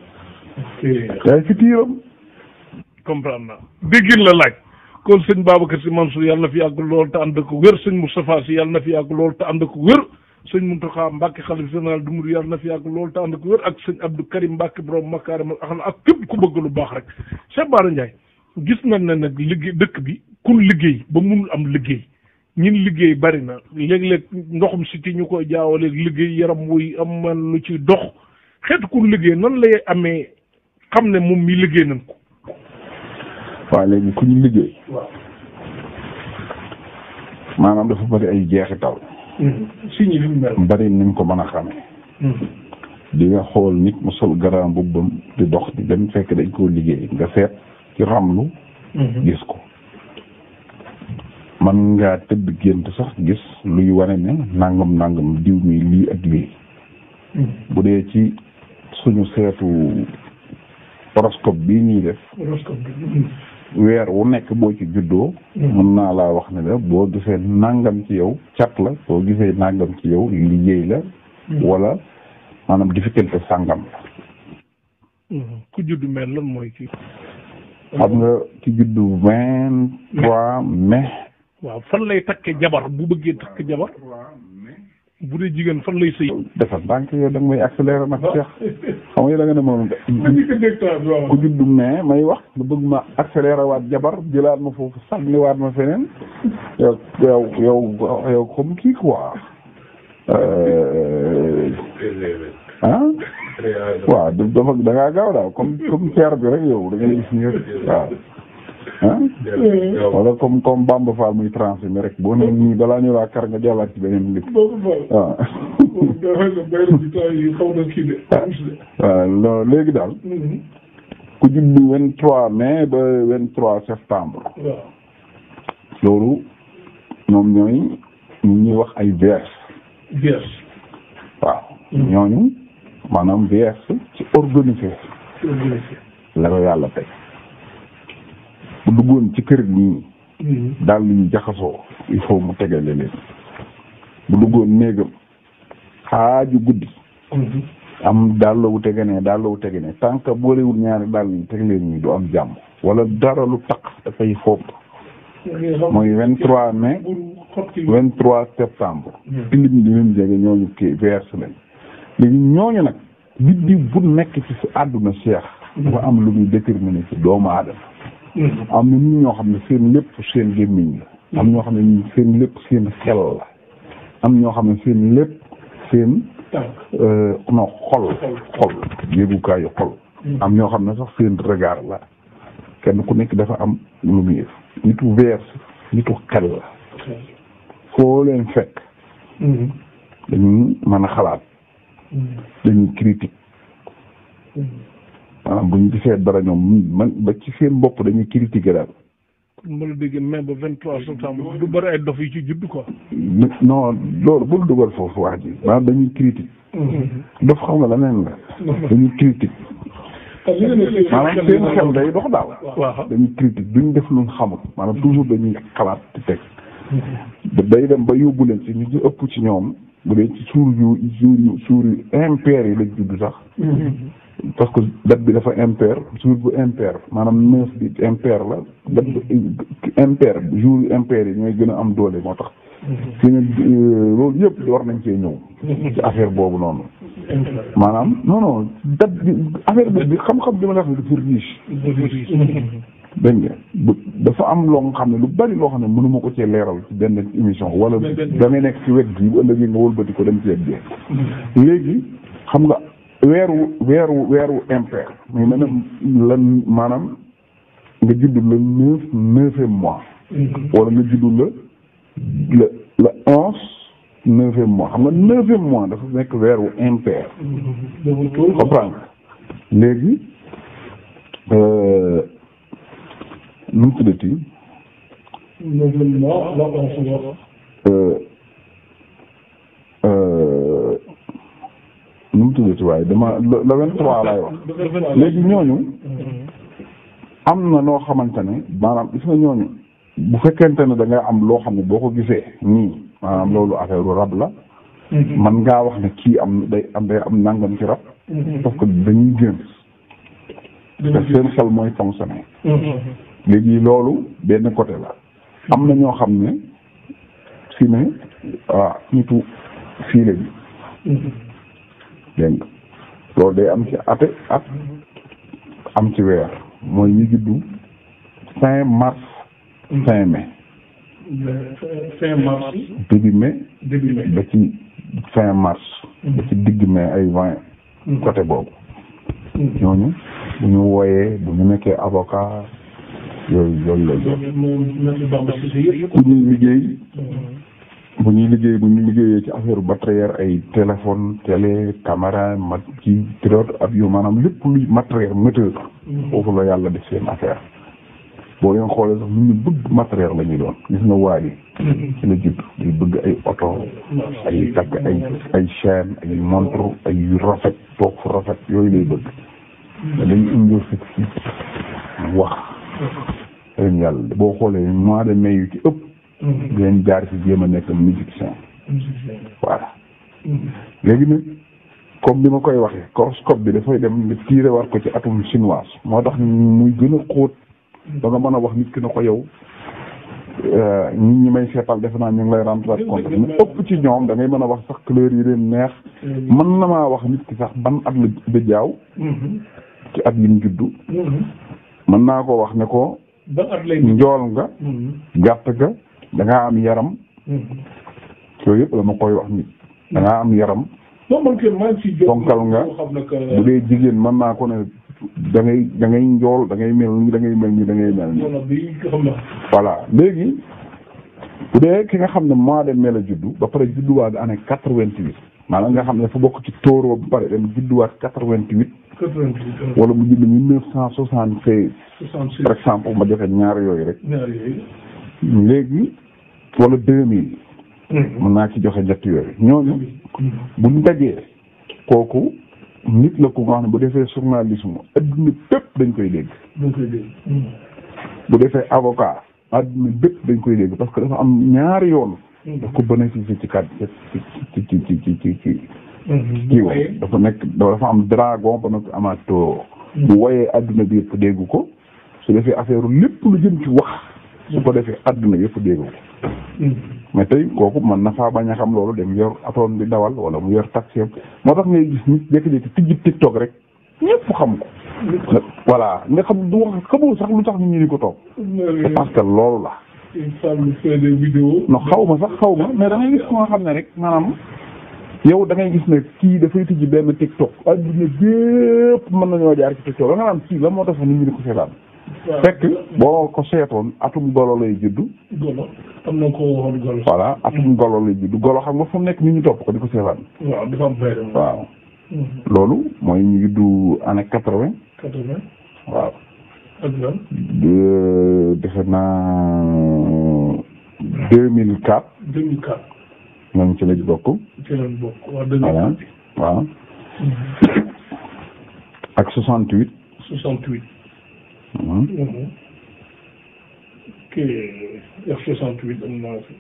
yaay fitiiram. comprendre naa. déggin la laaj. kon sëñ Babacar Sy Mansour yàlla na fi yàgg lool te ànd ko wér sëñ Moustapha Sy yàlla na fi yàgg lool te ànd ko wér sëñ Mountakha Mbacké xalif général du murid yàlla na fi yàgg loolu te ànd ko wér ak sëñ Abdou Karim Mbacké borom Makarimal Akhlaq ak képp ku bëgg lu baax rek Cheikh Bara Ndiaye gis nañ ne nag liggéey dëkk bi kun liggéey ba munul am liggéey ñin liggéey bari na léeg-léeg ndoxum siti ñu koy jaawaleeg liggéey yaram wuy am man lu ci dox xeetu kun liggéey nan lay amee xam ne moom mi liggéey nañ ko. waaw léegi ku ñu liggéey. maanaam dafa bari ay jeexital. si ñi li mu mel. bari nañ ko mën a xamee. di nga xool nit mu sol garaam bubbam di dox di dem fekk dañ koo liggéey nga seet ci ramlu. gis ko. man ngaa tëdd gént sax gis luy wane ne nangam diw mi lii ak lii. bu dee ci suñu seetu horoscope bii ñuy def. weer wu nekk boo ci juddoo. mën naa laa wax ne la boo gisee nangam ci yow cat la boo gisee nangam ci yow liggéey la. wala maanaam difficulté sàngam la. ku juddu mel lan mooy kii. xam nga ci juddu 23 mai. waaw fan lay takke jabar bu bëggee takk jabar bu dee jigéen fan lay sëy. defal ndànk yow da nga may accéléré nag Cheikh xam nga da nga ne moom de. ku juddu mais may wax nga bëgg ma accéléré waat jabar jëlaat ma foofu sànniwaat ma feneen yow comme kii quoi ah waaw dafa da ngaa gaaw daal comme ceer bi rek yow da ngay gis nii rek waaw. wala comme Bamba Fall muy transmis rek boo nee nii balaa ñu laa kar nga jàllaat ci beneen lépp. waaw. waaw léegi daal. ku juddu 23 mai ba 23 septembre. loolu ñoom ñooy ñuy wax ay vierge. waaw. ñooñu maanaam vierge ci organisé. la ko yàlla teg. bu duggoon ci kër gi daal li ñu jaxasoo il faut mu tegale leen bu duggoon néegam xaaju guddi am daal la wu tege ne tant que boolewul ñaari daal yi teg leen ñi du am jàmm wala dara lu taq dafay fopp mooy 23 mai 23 septembre tilim di leen jege ñooñu kii verse lañ léegi ñooñu nag biddiw bu nekk ci si àdduna Cheikh dafa am lu muy déterminer ci doomu aadama am na ñi ñoo xam ne seen lépp seen gémmiñ la am ñoo xam ne seen lépp seen xel la am ñoo xam ne seen lépp seen xol yéegukaayu xol am ñoo xam ne sax seen regard la kenn ku nekk dafa am lu muy nitu verse nitu xel la foo leen fekk dañuy mën a xalaat dañuy critique maanaam bu ñu gisee dara ñoom man ba ci seen bopp dañuy critiquer daal. kon ma la déggee même ba 23 septembre du bëri ay dof yi ci judd quoi. non loolu bul dugal foofu wax ji maanaam dañuy critique. dof xam nga leneen la. dañuy critique. maanaam seen xel day dox daal. waaw dañuy critique duñ def luñ xamul maanaam toujours dañuy xalaat di teg. day dem ba yóbbu leen ci ñu ëpp ci ñoom bu dee ci suur yu impair yi lañ judd sax. parce que date bi dafa impair jour bu impair maanaam 9 bi impair la date bi impair jour impair yi ñooy gën a am doole moo tax. fi ne loolu yëpp war nañ cee ñëw. ci affaire boobu noonu. maanaam non date bi affaire bi xam-xam bi ma la wax ne dafa riche. dégg nga dafa am loo nga xam ne lu bari loo xam ne mënuma ko cee leeral ci benn émission wala damay nekk ci wet gi bu ëllëgee nga wëlbati ko dem ci wet gi léegi xam nga. weeru impair muy lan maanaam nga juddu le 9e mois wala nga juddu le 9e mois xam nga 9e mois dafa nekk weeru impair comprendre léegi nu mu tuddati 9e mois la 11 nu mu tuddati waaye dama le 23 laay wax léegi ñooñu am na noo xamante ne maanaam gis nga ñooñu bu fekkente ne da nga am loo xam ne boo ko gisee nii maanaam loolu affaire u rab la man ngaa wax ne kii day am nangam ci rab parce que dañuy génn te seen xel mooy fonctionner léegi loolu benn côté la am na ñoo xam ne si ne nitu fiile bi dégg nga loolu day am ci at am ci weer mooy ñu juddu fin mars fin mai début mai ba ci fin mars ba ci digg mai ay 20 côté boobu ñooñu bu ñu wooyee bu ñu nekkee avocat yooyu lay bu ñuy liggéey bu ñuy liggéeyee ci affaire matériel ay téléphone télé caméra ci pilote avion maanaam lépp luy matériel moteur foofu la yàlla def seen affaire boo leen xoolee sax ñu bëgg matériel la ñuy doon gis nga waa ji ci la judd day bëgg ay oto ay takk ay chaîne ay montre ay yu rafet toog fu rafet yooyu lay bëgg dañu indi fi wax ren yàlla boo xoolee mois de mai yu ci ëpp dinañ jaar ci jéem a nekk musicien voilà léegi nag comme bi ma koy waxee horoscope bi dafay dem nga tiire war ko ci atum chinois moo tax muy gën a xóot ba nga mën a wax nit ki na ko yow nit ñi may seetal defe naa ñu ngi lay rendre compte ñu ëpp ci ñoom da ngay mën a wax sax couleur yi leen neex mën na maa wax nit ki sax ban at la jaaw ci at yi mu juddu mën naa ko wax ne ko njool nga gàtt nga da ngaa am yaram yooyu yëpp dama koy wax nit da ngaa am yaram ponkal nga bu dee jigéen mën naa ko ne da ngay njool da ngay mel ni da ngay mel ni voilà léegi bu dee ki nga xam ne mois de mai la juddu ba pare judduwaat année 88 maanaam nga xam ne dafa bokk ci tóoroo ba pare dem judduwaat 88 wala mu judd 1976 par exemple ma joxe ñaar yooyu rek léegi wala 2000 mën naa ci joxe ñett yooyu ñooñu buñ dajee kooku nit la ko nga xam ne bu defee journalisme adduna bépp dañ koy dégg bu defee avocat adduna bépp dañ koy dégg parce que dafa am ñaari yoon daf ko bénéficier ci kat ci kii wo dafa nekk dafa am dragon ba nag amato bu woyee adduna bi yëpp dégg ko su defee affaire lépp lu jëm ci wax su ko defee adduna yëpp dégg ko mais tey kooku mën na faa bañ a xam loolu dem yor atoon di dawal wala mu yor taxi moo tax ngay gis nit jékki-jékki tijji TikTok rek ñëpp xam ko voilà nga xam du wax xamoo sax lu tax nit ñi di ko toog c'est parce que loolu la non xaw ma mais da ngay gis ko nga xam ne rek maanaam yow da ngay gis ne kii dafay tijji benn TikTok adduna bépp mën nañoo jaar ci TikTok da nga naan kii la moo tax nit ñi di ko seetaan fekk boo ko seetoon atum golo lay juddu am na ko waxoon golo voilà atum golo lay juddu golo xam nga fu mu nekk nit ñi topp ko di ko seetaan waaw dafa am waaw loolu mooy ñu juddu année 80 waaw ak lan defe naa 2004 ñoom ci lañ bokk voilà waaw ak 68 ok F68 am naa fi.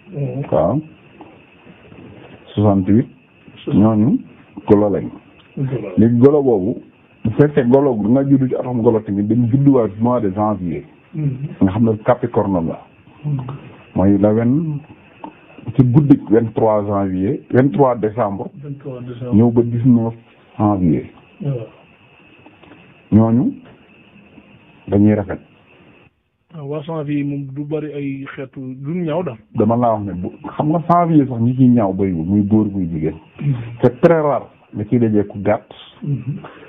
waaw 68. ñooñu golo lañ. léegi golo boobu bu fekkee golo nga juddu ci atom golo tamit dañ judduwaat mois de janvier. nga xam ne Capricorne la. mooy la ci guddi 23 janvier 23 décembre. ñëw ba 19 janvier. ñooñu dañuy rafet. waa janvier moom du bari ay xeetu du ñaaw daal. dama laa wax ne bu xam nga janvier sax ñi ciy ñaaw bëriwul muy góor muy jigéen. c'est très rare nga ciy dajee ku gàtt.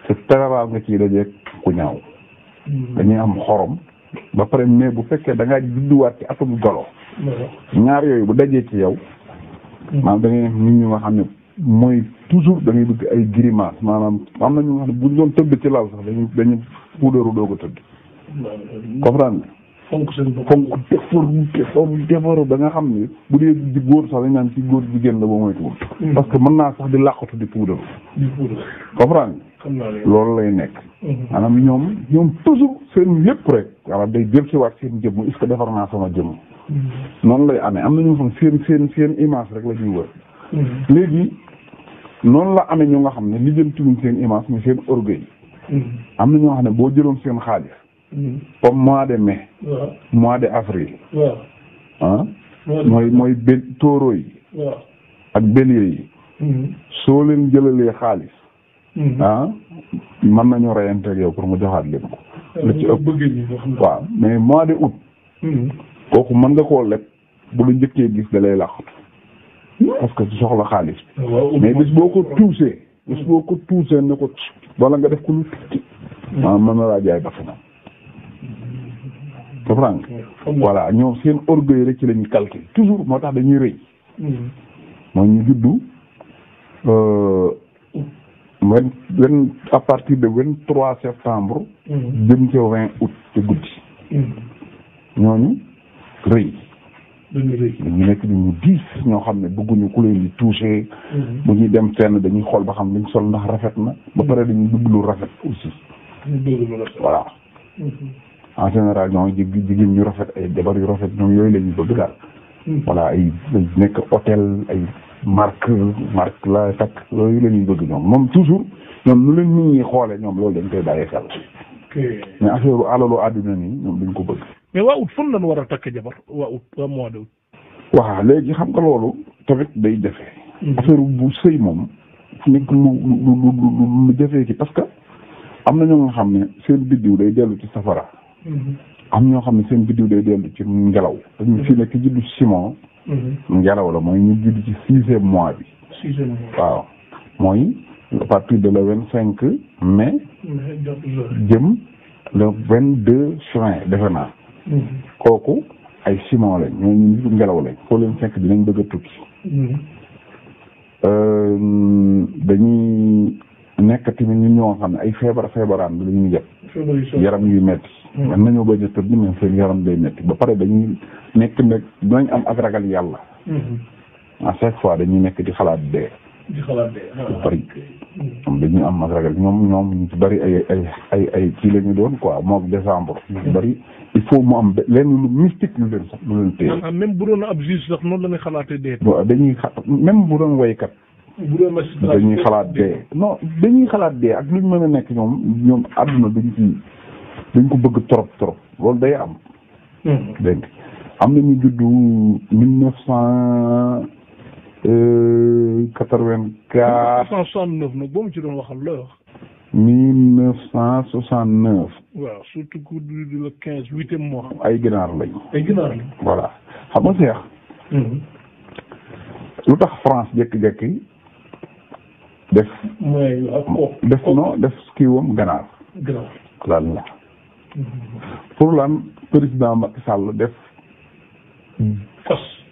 c'est très rare nga ciy dajee ku ñaaw. dañuy am xorom. ba pare mais bu fekkee da ngaa judduwaat ci atum golo. ñaar yooyu bu dajee ci yow. maanaam da ngay nit ñi nga xam ne mooy toujours da ngay bëgg ay grimace maanaam am na ñu nga xam ne bu ñu doon tëdd ci lal sax dañu puudaru doog a tëdd. comprendre fonk defaru ba nga xam ne bu dee di góor sax dañ naan ci góor jigéen la boo moytuwul parce que mën naa sax di làqatu di puudaru comprendre loolu lay nekk maanaam ñoom toujours seen lépp rek wala day jël si waat seen jëmm est-ce que defar naa sama jëmm noonu lay amee am na ñoo xam seen image rek la ñuy wër léegi noonu la amee ñu nga xam ne li jëntuwuñ seen image mais seen orgueil am na ñoo xam ne boo jëloon seen xaalis comme mois de mai mois de avril mooy taureau yi ak bélier yi soo leen jëlalee xaalis mën nañu reyante ak yow pour mu joxaat leen ko la ci ëpp waaw mais mois de août kooku mën nga koo leb bu la njëkkee gis da lay làqatu parce que soxla xaalis mais bis boo ko tuusee ne ko wala nga def ko lu tuuti mën na laa jaay bakkanam comprendre voilà ñoom seen orgueil rek ci la ñuy calculer toujours moo tax dañuy rëy mooy ñu juddu à partir de 23 septembre jëm ca 20 août ca guddi ñooñu rëy dañu nekk di ñu diis ñoo xam ne bëgguñu ku leen di touché bu ñuy dem fenn dañuy xool ba xam liñ sol ndax rafet na ba pare dañuy bëgg lu rafet aussi voilà en général ñoo jigéen ñu rafet ay jabar yu rafet ñoom yooyu la ñu bëgg daal voilà ay nekk hôtel ay marque la takk yooyu la ñuy bëgg ñoom moom toujours ñoom lu leen nit ñi xoole ñoom loolu dañ koy bàyyi xel mais affaire alalu àdduna nii ñoom duñ ko bëgg mais waa août fan lañ war a takk jabar waa août waa mois d'août waaw léegi xam nga loolu tamit day jafe affaire bu sëy moom nekk lu jafee ci parce que am na ñoo nga xam ne seen biddiw day dellu ci safara am ñoo xam ne seen biddiw day dellu ci ngelaw dañu fi nekk juddu Simon ngelaw la mooy ñu judd ci 6e mois bi waaw mooy à partir de le 25 mai jëm le 22 juin defe naa kooku ay Simon lañ ñoo ñu juddu ngelaw lañ foo leen fekk dinañ bëgg a tukki dañuy nekk tamit ñu ñoo xam ne ay feebaraan bi la ñuy jëpp yaram yuy metti man nañoo bañ a tëdd mais seen yaram day metti ba pare dañuy nekk nag dinañ am ak ragal yàlla à chaque fois dañuy nekk di xalaat dee bari dañuy am ak ragal ñoom ñu ci bari ay kii la ñu doon quoi moom décembre ñu ci bari il faut mu am leen lu mystique lu leen téye même bu doon ab juge sax noonu la ñuy xalaatee dee dañuy même bu doon woykat dañuy xalaat dee non dañuy xalaat dee ak luñ mën a nekk ñoom àdduna dañ ko bëgg trop loolu day am dégg am na ñu juddu 1969 nag boo mu ci doon waxal looy wax 1969 waaw surtout que le 15 8e mois ay ginaar lañ voilà xam nga seex lu tax France jékki-jékki def kii woom ganaar lan la pour lan président Macky Sall def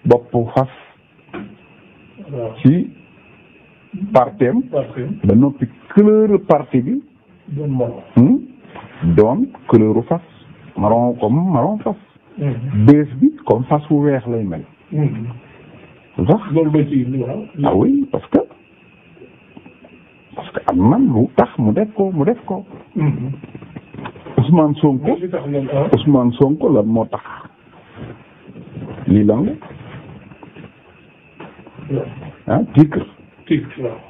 bopp fas ci partem ba noppi couleur parti bi doon couleur fas marron comme marron fas bées bi comme fas wu weex lay mel sax ah oui parce que am na lu tax mu def ko Ousmane Sonko lan moo tax lii lan la titre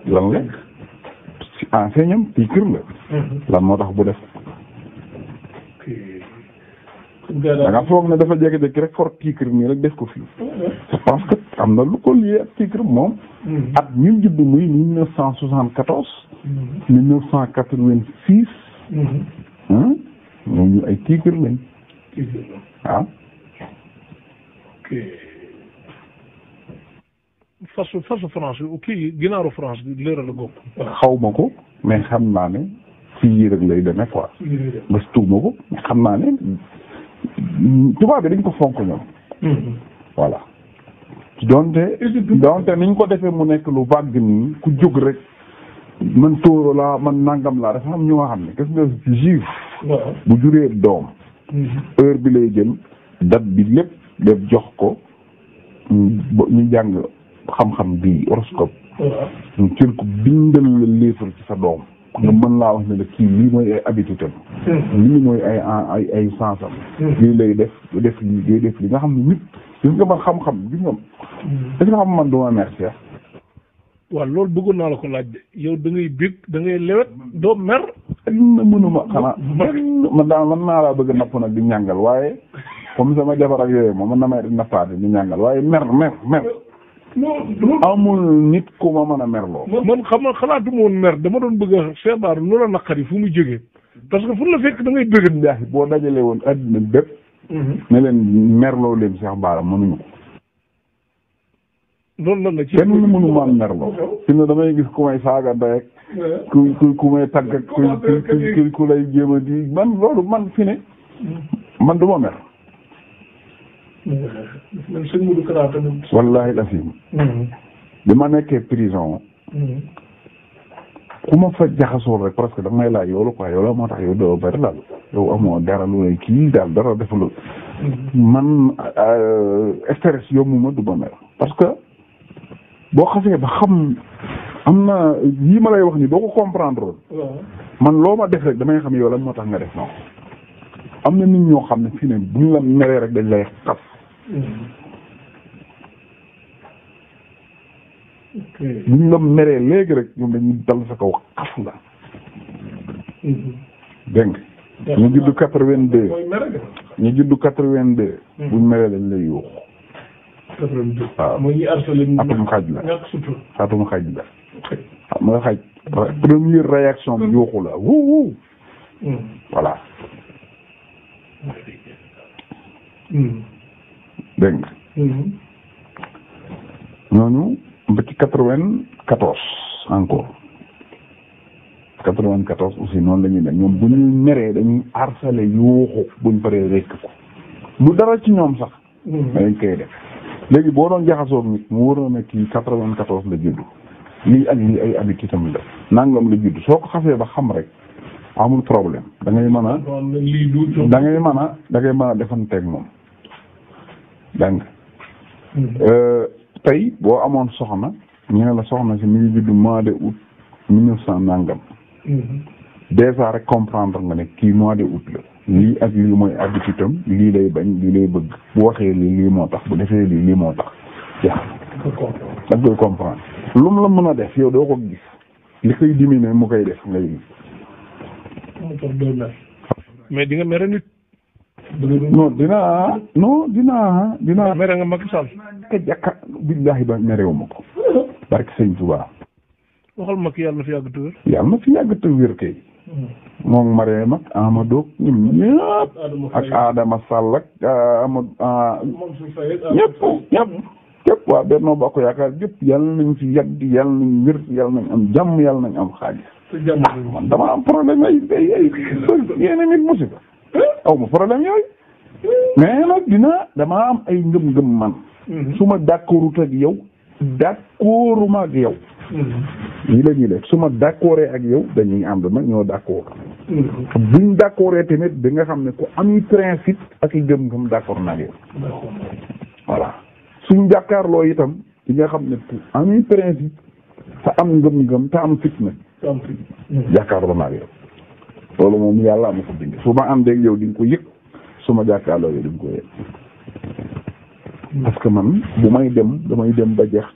lan la ci enseignant titre la lan moo tax bu def da nga foog ne dafa jékki-jékki rek for titre nii rek def ko fii c'est parce que am na lu ko lié ak titre moom at ñun judd muy 1974 1986 ñooñu ay titre lañ waaw fasu France kii ginaaru France bi leeral la gopp xaw ma ko mais xam naa ne fii rek lay demee quoi gëstuuma ko mais xam naa ne tubaab bi dañ ko fonk ñoom voilà donte niñ ko defee mu nekk lu vague nii ku jóg rek man tóoro laa man nangam laa dafa am ñu nga xam ne gis nga juif bu juree doom heure bi lay jël date bi lépp def jox ko ñu jàng xam-xam bi horoscope ñu jël ko bindal la livre ci sa doom nga mën laa wax ne la kii lii mooy ay habitude am lii mooy ay sens am lii lay def lii li nga xam ne nit gis nga man xam-xam gis nga est-ce que xam man duma merci waaw loolu bëggoon naa la ko laaj de yow da ngay bég da ngay lewet doo mer mënuma xanaa man daal man naa laa bëgg napp nag di ñàngal waaye comme sama jabar ak yooyu moom man na may nappaate di ñàngal waaye mer amul nit ku ma mën a merloo. man xam nga xalaatu ma woon mer dama doon bëgg a feebar lu la naqari fu mu jógee parce que fu la fekk da ngay bëgg. ndax boo dajalee woon adduna bépp. ne leen merloo leen Cheikh Bara mënuñu ko. loolu lan la ci kenn mënu ma merloo. fi ne damay gis ku may saaga ndey ak ku may tagg ak ku lay jéem a di man loolu man fi ne man du ma mer. man sëñ Modou Kara tamit. wallaahi asim. bi ma nekkee prison. ku ma fa jaxasoo rek parce que da may laaj yow la quoi yow la moo tax yow doo bari daal yow amoo dara lu lay kii daal dara deful man stress yombu ma du ma mer parce que boo xasee ba xam am na yii ma lay wax ni boo ko comprendre man loo ma def rek damay xam yow la moo tax nga def noonu am na nit ñoo xam ne fii ne buñ la meree rek dañ lay xas. buñ la meree léegi rek ñoom dañuy dal sa kaw xas la. dégg nga ñu juddu 82. ñu juddu 82. buñ meree lañ lay yuux. 82. waaw mooy ñi harcelé atum xaj la. ñàkk sutur. atum xaj la. xam nga xaj. première réaction bi yuuxu la wuu. voilà. dégg nga. ñooñu ba ci 94 encore 94 aussi noonu la ñuy def ñoom bu ñuy meree dañuy harcelé yuuxu buñ paree rekk ko lu dara ci ñoom sax. dañ koy def léegi boo doon jaxasoo nit mu waroon ne kii 94 la judd lii ak lii ay habitude am la nangam la judd soo ko xasee ba xam rek amul problème da ngay mën a. da ngay mën a defanteeg moom dégg nga. tey boo amoon soxna ñu ne la soxna si mi ngi judd mois de août 1900 nangam. déjà rek comprendre nga ne kii mois de août la. lii ak lii mooy habitude am lii lay bañ lii lay bëgg bu waxee lii moo tax bu defee lii moo tax jeex da nga koy comprendre lu mu la mën a def yow doo ko gis li koy diminuer mu koy def ngay gis. mais di nga mere nit. non dinaa mere nga Macky Sall. ka jàkka billaahi ba merewuma ko barke sëñ Tuubaa. waxal Macky yàlla na fi yàgg te wér. yàlla na fi yàgg te wér kay. moom Marème ak Amadou ñun ñëpp ak Adama Sall ak ñëpp waa Benno Bokk Yaakaar ñëpp yàlla nañ fi yàgg yàlla nañ wér yàlla nañ am jàmm yàlla nañ am xaalis. man dama am problème ay yéen nit musiba aw ma problème yooyu mais nag dama am ay ngëm-ngëm man su ma d'accordut ak yow d'accorduma ak yow lii la ñuy def su ma d'accordee ak yow dañuy ànd nag ñoo d'accord buñ d'accordee tamit bi nga xam ne ku am principe ak i ngëm-ngëm d'accord na ak yow voilà suñ jàkkaarloo itam di nga xam ne ku am principe te am ngëm-ngëm te am fit nag jàkkaarloo na ak yow loolu moom yàlla am ko bind su ma àndee ak yow di nga ko yëg su ma jàkkaarloo yow di nga ko yëg parce que man bu may dem damay dem ba jeex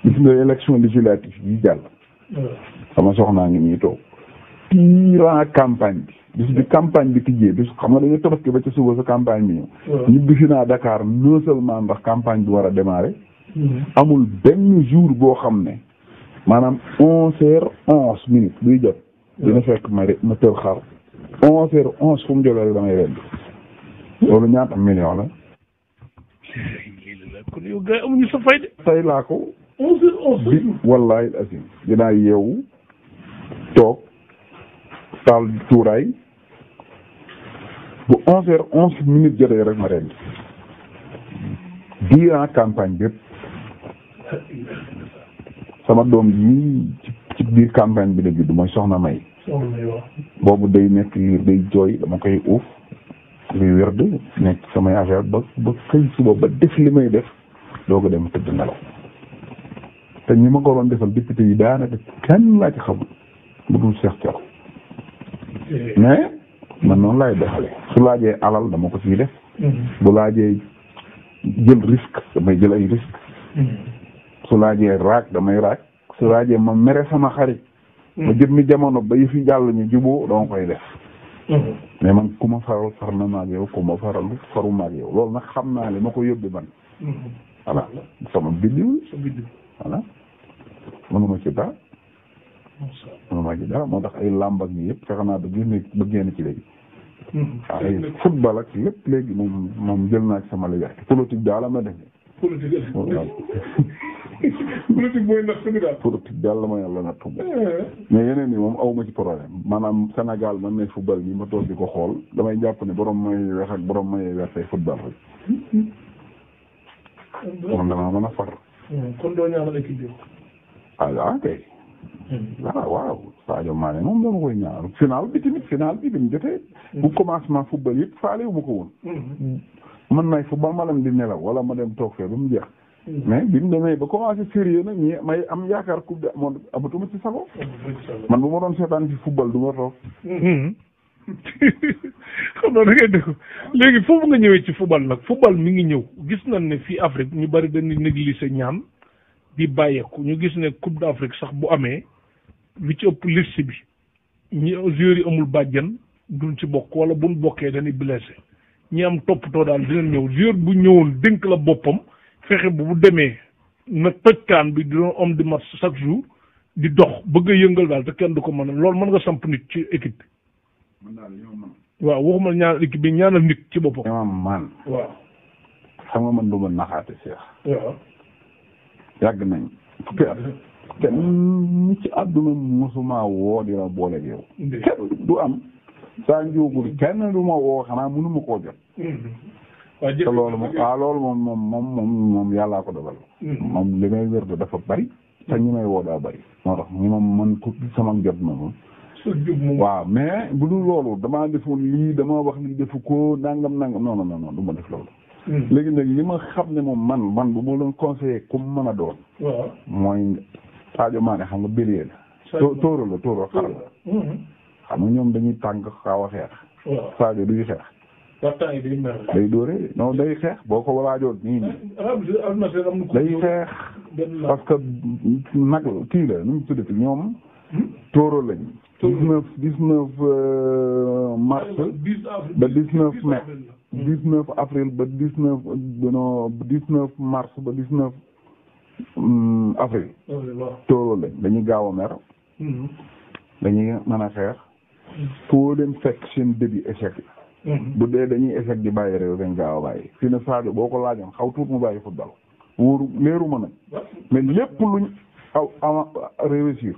gis nga élection législative yi jàll sama soxnaa ngi nii toog durant campagne bi bis bi campagne bi tijjee bis xam nga dañuy tabaski ba ci suba sa campagne bi ñëw ñibbi si naa Dakar non seulement ndax campagne bi war a démarrer amul benn jour boo xam ne maanaam 11h11 buy jot dina fekk ma tër xar 11h11 fu mu jëlee rek damay rend loolu ñaata million la kon yow gars yi amuñu sa fay de. tey laa ko 11h11 bi wallaahi asim dinaa yeewu toog taal tuuraay bu 11h11 jotee rek ma rend durant campagne bépp sama doom yi ci biir campagne bi la judd mooy soxna May boobu day nekk liir day jooy dama koy uuf luy wérd nekk samay affaire ba xëy suba ba def li may def doo ko dem tëdd nelaw te ñi ma ko doon defal député yi daanaka kenn laa ci xamul bu dul Cheikh Thioro mais man noonu laay doxale su laajee alal dama ko ciy def bu laajee jël risque damay jël ay risque su laajee raak damay raak su laajee ma mere sama xarit ma jëm mi jamono ba yi fi jàll ñu juboo dama koy def mais man ku ma faral far na maag yow ku ma faral faru maag yow loolu nag xam naa li ma ko yóbbi man voilà sama biddiw sa biddiw voilà mënuma ci dara mënuma ci dara moo tax ay làmb ak ñi yëpp fexe naa ba génn ci léegi waaw ay football ak lépp léegi moom jël naa ci sama liberté politique daal am na def politique mooy natt bi daal politique daal la ma yàlla natt mais yeneen yi moom awma ci problème maanaam Sénégal man ne football bi ma toog di ko xool damay jàpp ne borom may weex ak borom may weex football rek man damaa mën a far kon doo ñaanal équipe bi ah kay waaw Sadio Mané moom dama koy ñaanal final bi bi mu jotee bu commencement football yëpp faale wu ma ko woon mën nay football ma dem di nelaw wala ma dem toog fee ba mu jeex mais bi mu demee ba commencé sérieux nag ñi may am yaakaar coupe moom amatuma ci sago man bu ma doon seetaan ci football du ma toog xam naa da ngay dëkk léegi foofu nga ñëwee ci football nag football mi ngi ñëw gis nañ ne fii Afrique ñu bari dañuy négliger ñaan di bàyyeeku ñu gis ne coupe d'Afrique sax bu amee li ci ëpp liste bi ñi joueurs yi amul bàjjan duñ ci bokk wala buñ bokkee dañuy blessé ñi am toppatoo daal dinañ ñëw joueur bu ñëwoon dénk la boppam fexe bu demee na tojkaan bi di doon homme de match chaque jour di dox bëgg a yëngal daal te kenn du ko mën a loolu mën nga samp nit ci équipe bi waaw waxuma ñaanal équipe bi ñaanal nit ci boppam man waaw xam nga man du ma naxaate Cheikh waaw yàgg nañ fukki at kenn ci àdduna mosuma woo di la boole ak yow kenn du am saa njóogul kenn du ma woo xanaa mënuma koo jot te loolu moom yàllaa ko dogal moom li may wér dafa bari te ñi may woo daa bari moo tax ñi moom man ko sama jot moom waaw mais bu dul loolu damaa defoon lii dama wax lii defu ko nangam non du ma def loolu léegi nag li ma xam ne moom man bu ma doon conseillé comme mën a doon mooy Sadio Mané xam nga bélier la tóoro xar la xam nga ñoom dañuy tànk xaaw a xeex Sadio duy xeex day dóore non day xeex boo ko walaajoon nii day xeex parce que nag kii la nu mu tuddati ñoom tóoro lañ 19 mars ba 19 mai 19 avril ba 19 mars ba 19 avril tóoro lañ dañuy gaaw a mer dañuy mën a xeex foo leen fekk seen début échec bu dee dañuy échec di bàyyi réew dañ gaaw a bàyyi fi ne Sadio boo ko laajoon xaw tuut mu bàyyi football wóoru leeru ma nag mais lépp luñ réussir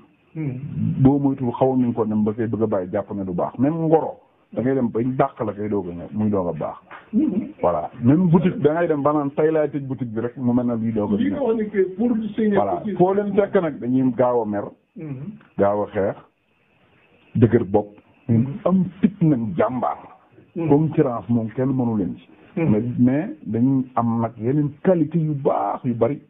boo moytul xaw nañ ko dem ba koy bëgg a bàyyi jàpp ne du baax même ngoro da ngay dem bañ dàq la koy doog a ñëw muy doog a baax voilà même boutique da ngay dem ba naan tay laay tëj boutique bi rek mu mel na luy doog a ñëw voilà foo leen fekk nag dañuy gaaw a mer gaaw a xeex dëgër bopp am fit nag jàmbaar concurrence moom kenn mënu leen ci mais dañuy am nag yeneen qualité yu baax yu bari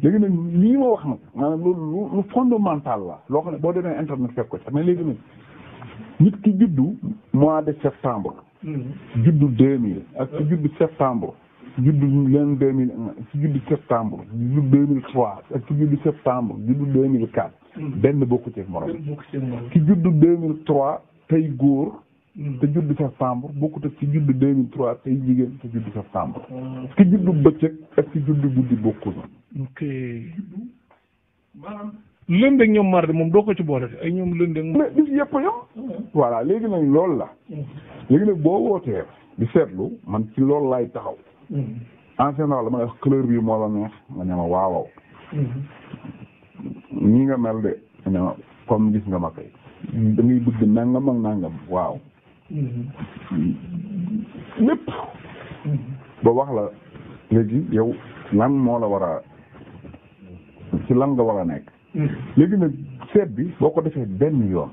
léegi nag lii ma wax nag maanaam loolu lu fondamental la loo xam ne boo demee internet fekk ko ci mais léegi nag nit ki juddu mois de septembre juddu 2000 ak ci juddu septembre juddu leen 2001 ci juddu septembre juddu 2003 ak ci juddu septembre juddu 2004 benn bokku ci morom ci juddu 2003 tey góor te juddu septembre bokkut ak ci juddu 2003 tey jigéen te juddu septembre ci juddu bëccëg ak ci juddu guddi bokkul ok maanaam lënd ak ñoom mardi moom doo ko ci boole ay ñoom lënd ak mais bis yëpp yam voilà léegi nag loolu la léegi nag boo wootee di seetlu man ci loolu laay taxaw en général dama wax couleur bi moo la neex nga ne ma waawaw ñi nga mel de ne ma comme gis nga ma kay da ngay bëgg nangam ak nangam waaw lépp ba wax la léegi yow lan moo la war a ci lan nga war a nekk léegi nag seet bi boo ko defee benn yoon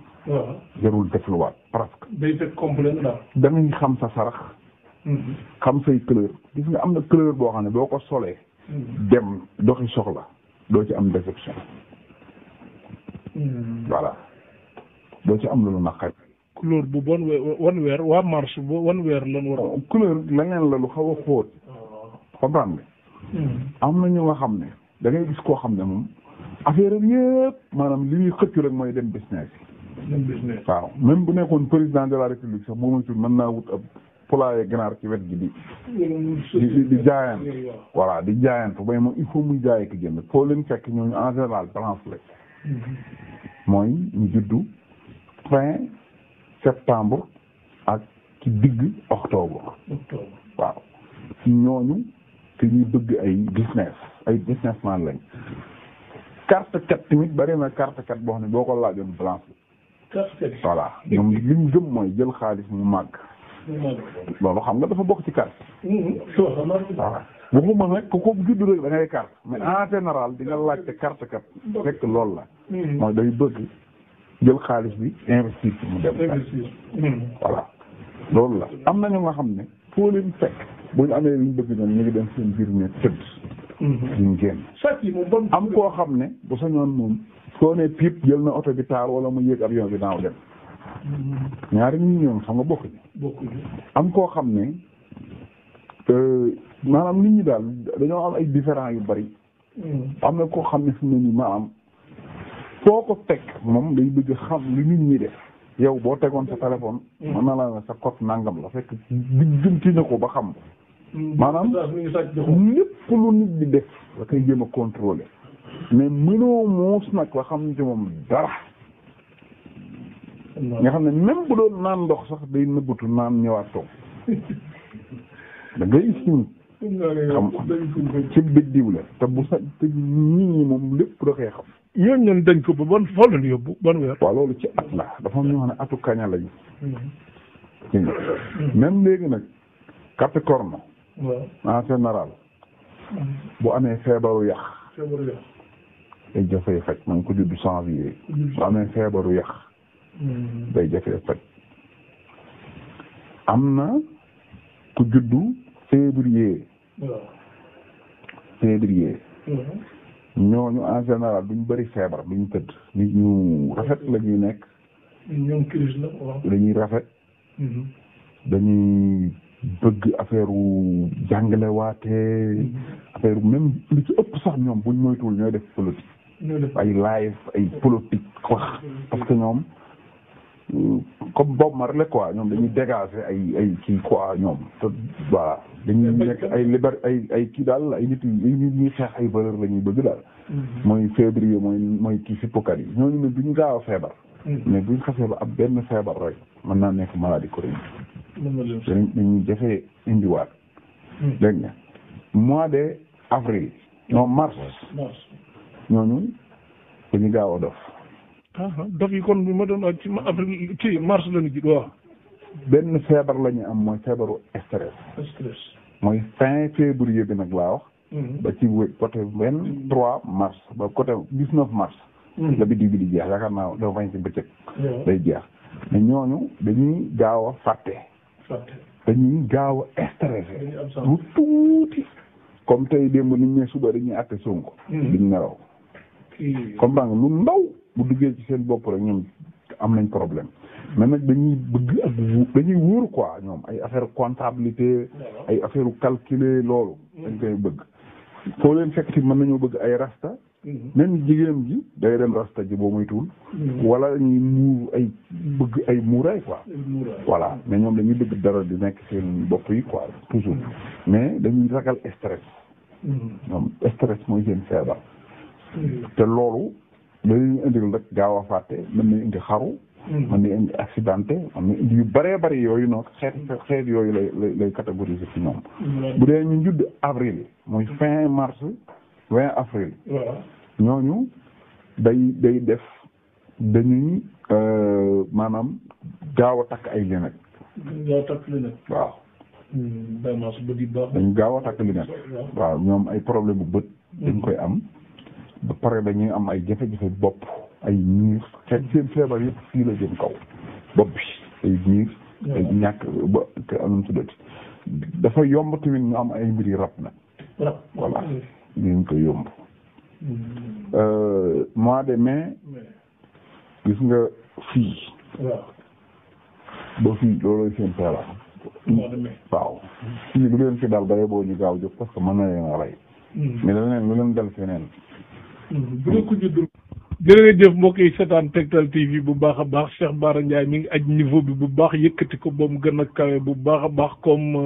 jarul defluwaat parce que day fekk complet daal da ngay xam sa sarax xam say couleur gis nga am na couleur boo xam ne boo ko solee dem doxi soxla doo ci am déception voilà doo ci am lu naqari couleur bu bon wan weer waa mars bu wan weer lan war couleur leneen la lu xaw a xóot comprendre nga am na ñu nga xam ne da ngay gis koo xam ne moom affaire am yëpp maanaam li muy xëccu rek mooy dem business waaw même bu nekkoon président de la république sax boo moytuwul mën naa wut ab poulailler ganaar ci wet gi di jaayant voilà di jaayantu bay moom il faut muy jaay ki jënd foo leen fekk ñooñu en général balance la mooy ñu juddu fin septembre ak ci digg octobre waaw ci ñooñu te ñuy bëgg ay businessman lañ carte kat tamit bari na carte kat boo xam ne boo ko laajoon balance voilà ñoom li ñu gëm mooy jël xaalis mu màgg loolu xam nga dafa bokk ci carte voilà waxuma nag ku ko juddu rek da ngay carte mais en général di nga laajte carte kat fekk loolu la mooy day bëgg jël xaalis bi investir mu dem voilà loolu la am na ñu nga xam ne foo leen fekk bu ñu amee liñ bëgg ñoom ñu ngi dem seen biir ne tëdd duñ génn am koo xam ne bu sañoon moom soo ne piip jël na oto bi taal wala mu yéeg avion bi naaw dem ñaari ñi ñoom xam nga bokkuñu am koo xam ne maanaam nit ñi daal dañoo am ay différents yu bari am na koo xam ne fi mu ne nii maanaam foo ko teg moom day bëgg xam li nit ñi def yow boo tegoon sa téléphone mën na la sa code nangam la fekk bijjanti na ko ba xam maanaam lépp lu nit ñi def da koy jéem a contrôler mais mënoo muus nag la xam ci moom dara nga xam ne même bu doon naan ndox sax day nëbbatu naan ñëwaat toog da ngay sim xam ci biddiw la te bu sa te nit ñi moom lépp da koy xam ñooñu ñun dañ ko ba ban foo leen yóbbu ban weer. waaw loolu ci at la dafa am ñoo xam ne atu kaña lañu. même léegi nag Capricorne. en général. bu amee feebaru yàq. day jafee faj man ko judd janvier. bu amee feebaru yàq. day jafee faj. am na ku juddu février. février. ñooñu en général duñ bëri feebar duñ tëdd nit ñu rafet la ñuy nekk. ñoom crise la dañuy rafet. dañuy bëgg affaire jàngale waate affaire même li ci ëpp sax ñoom buñ moytuwul ñooy def politique. ay live ay politique wax parce que ñoom comme Bob Marley quoi ñoom dañuy dégager ay kii quoi ñoom te voilà dañuy nekk ay ay kii daal ay nit ñuy xeex ay valeur la ñuy bëgg daal. mooy février mooy kii fippukat yi ñooñu ne duñu gaaw a feebar. mais buñ xasee ba ab benn feebar rek mën naa nekk maladie chronique. dañuy jafee indiwaat. dégg nga mois de avril. non mars. ñooñu dañu gaaw a dof. dof yi kon bi ma doon ci avril ci mars la ñu ji waaw. benn feebar la ñu am mooy feebaru stress. mooy fin février bi nag laa wax. ba ci côté 23 mars ba côté 19 mars. la biddiw bi di jeex yaakaar naa dafa fañ ci bëccëg. day jeex mais ñooñu dañuy gaaw a fàtte. dañuy gaaw a stressé. lu tuuti. comme tey démb nit ñi suba dañuy àtte Sonko. duñ nelaw. comme da nga lu ndaw bu duggee ci seen bopp rek ñoom am nañ problème mais nag dañuy bëgg ak dañuy wóor quoi ñoom ay affaire comptabilité ay affaire calculer loolu dañ koy bëgg foo leen fekk ci mën nañoo bëgg ay rasta même jigéen ji day dem rasta ji boo muy tuul wala ñuy muur ay bëgg ay muuraay quoi voilà mais ñoom dañuy bëgg dara di nekk seen bopp yi quoi toujours mais dañuy ragal stress ñoom stress mooy seen feebar te loolu dañuy indil rek gaaw a fàtte mën na indi xaru mën na indi accidenté mën na indi yu bëree bëri yooyu noonu xeet yooyu lay catégoriser ci ñoom bu dee ñu judd avril mooy fin mars 20 avril ñooñu day def dañuy maanaam gaaw a takk ay lunettes waaw dañ gaaw a takk lunettes waaw ñoom ay problème bu bët dañ koy am ba pare dañuy am ay jafe-jafe bopp ay miir xeet seen feebar yëpp fii la jëm kaw bopp bi ay miir ay ñàkk ba te anum tuddati dafa yomb tamit ñu am ay mbiri rab nag voilà ñu ko yomb mois de mai gis nga fii ba fii loolooy seen feebar waaw fii lu leen fi dal bare boo ñu gaaw jóg parce que mën na leen a rey mais leneen lu leen dal feneen jërëjëf mbokk yi seetaan Tektal TV bu baax a baax Cheikh Bara Ndiaye mi ngi aj niveau bi bu baax yëkkati ko ba mu gën a kawe bu baax a baax comme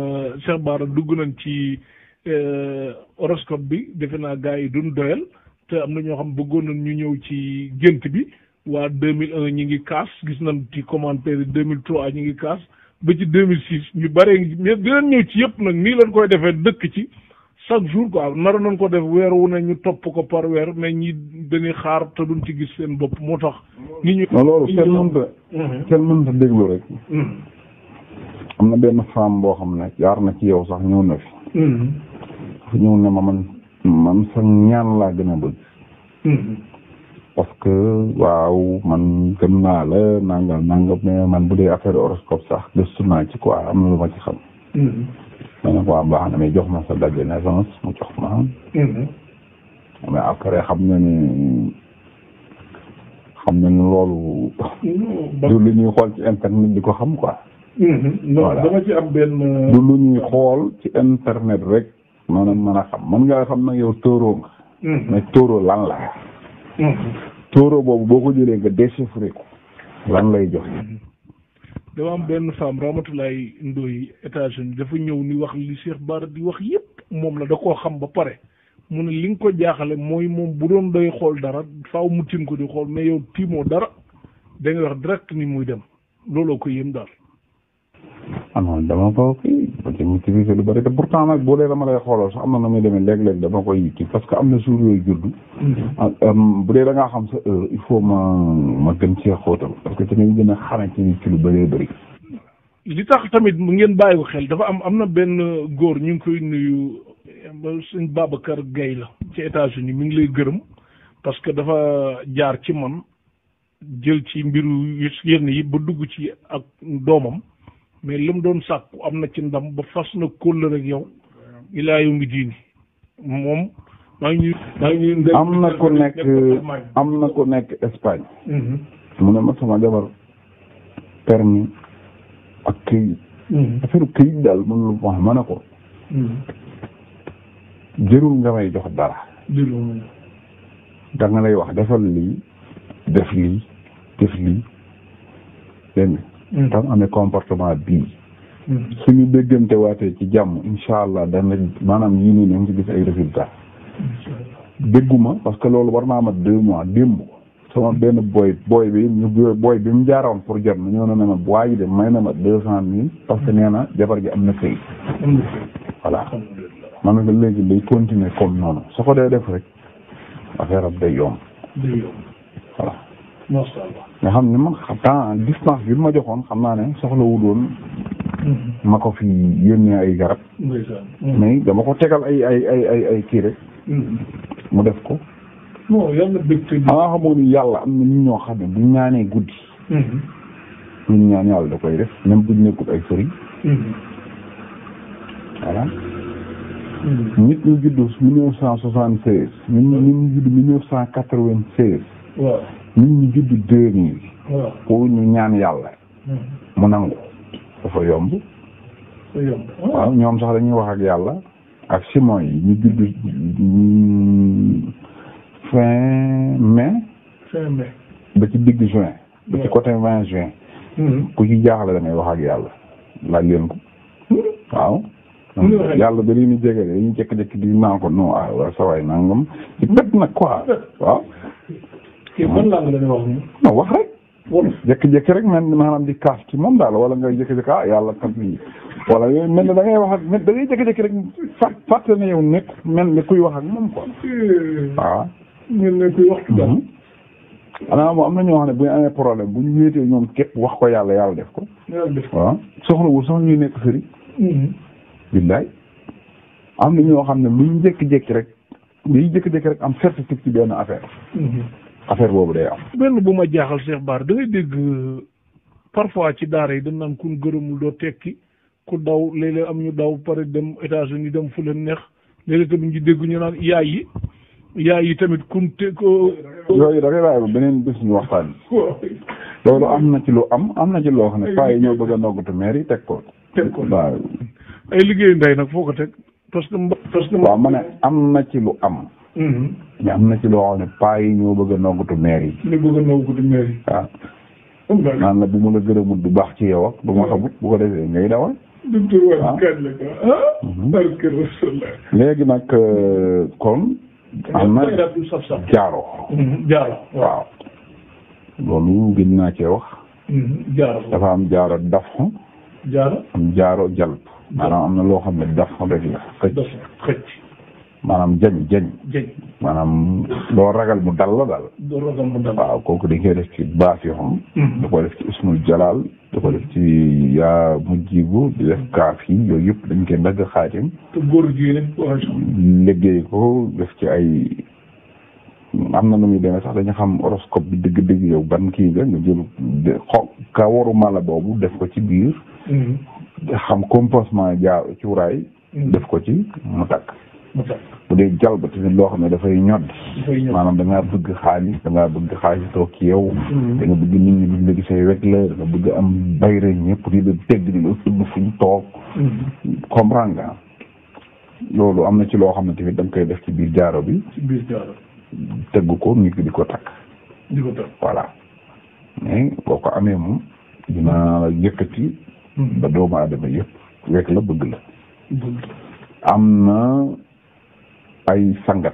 Cheikh Bara dugg nañ ci horoscope bi defe naa gars yi duñ doyal te am na ñoo xam bëggoon nañ ñu ñëw ci gént bi waa 2001 ñi ngi kaas gis nañ ci commentaire yi 2003 ñi ngi kaas ba ci 2006 ñu bare mais dinañ ñëw ci yëpp nag nii lañ koy defee dëkk ci chaque jour quoi naroon nañ ko def weer wu ne ñu topp ko par weer mais ñi dañuy xaar te duñ ci gis seen bopp moo tax. nit ñi loolu kenn mënta déglu rek. am na benn femme boo xam ne jaar na ci yow sax ñëw na fi. ñëw ne ma man sa ñaan laa gën a bëgg. parce que waaw man gëm naa la nangam mais man bu dee affaire horoscope sax gëstu naa ci quoi am na lu ma ci xam. ma ne ko waa baax na mais jox ma sa date de naissance mu jox ma. mais après xam na ni loolu. du lu ñuy xool ci internet di ko xam quoi. non dama ci am benn. du lu ñuy xool ci internet rek maanaam mën a xam mën ngaa xam nag yow tóoroo nga. mais tóoroo lan la. tóoroo boobu boo ko jëlee nga déchiffré ko lan lay joxe. dama am benn femme Ramatoulaye Ndoye États-Unis dafa ñëw ni wax li Cheikh Bara di wax yépp moom la da koo xam ba pare mu ne li nga ko jaaxale mooy moom bu doon doy xool dara faaw mu tin ko di xool mais yow tiimoo dara da ngay wax direct ni muy dem looloo ko yëm daal. ah non dama ko kii ba ci maîtriser lu bari te pourtant nag boo dee dama lay xoolal sax am na muy demee léeg-léeg dama koy kii parce que am na jour yooyu juddu. bu dee da ngaa xam sa heure il faut ma gën cee xóotal parce que tamit gën a xamante ni ci lu bëree bëri. li tax tamit ngeen bàyyi ko xel dafa am na benn góor ñu ngi koy nuyu sëñ Babacar Gueye la ci États-Unis mi ngi lay gërëm parce que dafa jaar ci man jël ci mbiru yenn yi ba dugg ci ak doomam. mais li mu doon sàkku am na ci ndam ba fas na kóllëre rek yow ilaa yu ngi diini moom maa ngi am na ku nekk Espagne. mu ne ma sama jabar permis ak këyit. affaire këyit daal mënul wax ma ne ko. jërul nga may jox dara. da nga lay wax defal lii def lii dégg tam amee comportement bii. suñu déggante waatee ci jàmm incha allah dana maanaam yii nii nañ ci gis ay résultats. dégguma parce que loolu war naa mat 2 mois démb sama benn booy bi mu jaaroon pour jot na ñëw na ne ma waa ji de may na ma 200,000 parce que nee na jabar ji am na këy. voilà man nga léegi day continuer comme noonu su ko dee def rek affaire am day yomb. voilà. macha allah nga xam ne man temps distance bi ma joxoon xam naa ne soxlawul woon ma ko fi yónnee ay garab. mais dama ko tegal ay kii rek. mu def ko. non yàlla dëgg te. xamoo ni yàlla am na ñu ñoo xam ne bu ñu ñaanee guddi. lu ñu ñaan yàlla da koy def même bu ñu nekkul ay sëriñ. voilà. nit ñu juddu 1976. nit ñu juddu 1996. waaw. nit ñi juddu 2000. waaw pour ñu ñaan yàlla. mu nangu dafa yomb. waaw ñoom sax dañuy wax ak yàlla ak simon yi ñu juddu fin mai. ba ci digg juin. ba ci côté 20 juin. ku ci jaaxle da ngay wax ak yàlla laaj leen ko. waaw. yàlla ba li ñu jege dañuy jékki-jékki di naan ko non waaw sa waay nangam ci bët nag quoi waaw. kii ban laa la wax nii. non wax rek. jékki-jékki rek maanaam di kaas ci moom daal wala ngay jékki-jékki yàlla kat nii wala yooyu mel ne da ngay wax ak da ngay jékki-jékki rek fàtte ne yow nekk mel ni kuy wax ak moom quoi. waaw. mel ne kuy wax. xanaa moom am na ñoo xam ne bu ñu amee problème bu ñu wéetee ñoom képp wax ko yàlla def ko. waaw soxlawul sax ñuy nekk sëriñ. billaay am na ñoo xam ne lu ñu jékki-jékki rek liy jékki-jékki rek am certitude ci benn affaire. affaire boobu day am. benn bu ma jaaxal Cheikh Bara da ngay dégg parfois ci daara yi dañ naan kun gërëmul doo tekki ku daw léeg-léeg am ñu daw pare dem États-Unis dem fu leen neex léeg-léeg tamit ñu dégg ñu naan yaay yi tamit kun te ko. yooyu da ngay bàyyi ba beneen bés ñu waxtaan. loolu am na ci lu am na ci loo xam ne paa yi ñoo bëgg a noggatu maire yi teg ko. ay liggéeyu ndey nag foo ko teg parce que waaw ma ne am na ci lu am. mais am na ci loo xam ne paa yi ñoo bëgg a noggutu maire yi. ñu bëgg a noggutu maire yi. waaw. naan la bu ma la gërëmut du baax ci yow ak bu ma xamut bu ko defee ngay dawal. waaw léegi nag kon. am na jaaro. jaaro waaw. loolu gën naa cee wax. jaaro dafa am jaaro daf. jaaro am jaaro jalb. maanaam am na loo xam ne daf rek la. xëcc. maanaam jañ. maanaam doo ragal mu dal la daal. doo ragal mu dal. waaw kooku dañ koy def ci baas yoo xam. da ko def ci ismul jalaal. da ko def ci yaa mujjibu di def kaaf yi yooyu yëpp dañ koy dagg xaatim. te góor gi liggéey ko def ci ay am na nu muy demee sax dañu xam horoscope bi dëgg-dëgg yow ban kii nga jël ka waru mala boobu def ko ci biir. xam composement cuuraay. def ko ci mu takk. bu dee jal ba tamit loo xam ne dafay ñodd. maanaam da ngaa bëgg xaalis toog ci yow. da nga bëgg nit ñi buñ la gisee wekk la da nga bëgg am bayre ñëpp di la teg di la tudd fuñ toog. comprendre nga loolu am na ci loo xam ne tamit da nga koy def ci biir jaaro bi. tëgg ko nit ki di ko takk. voilà mais boo ko amee moom dina la yëkkati. ba doomu aadama yëpp wekk la bëgg la. am na ay sangat.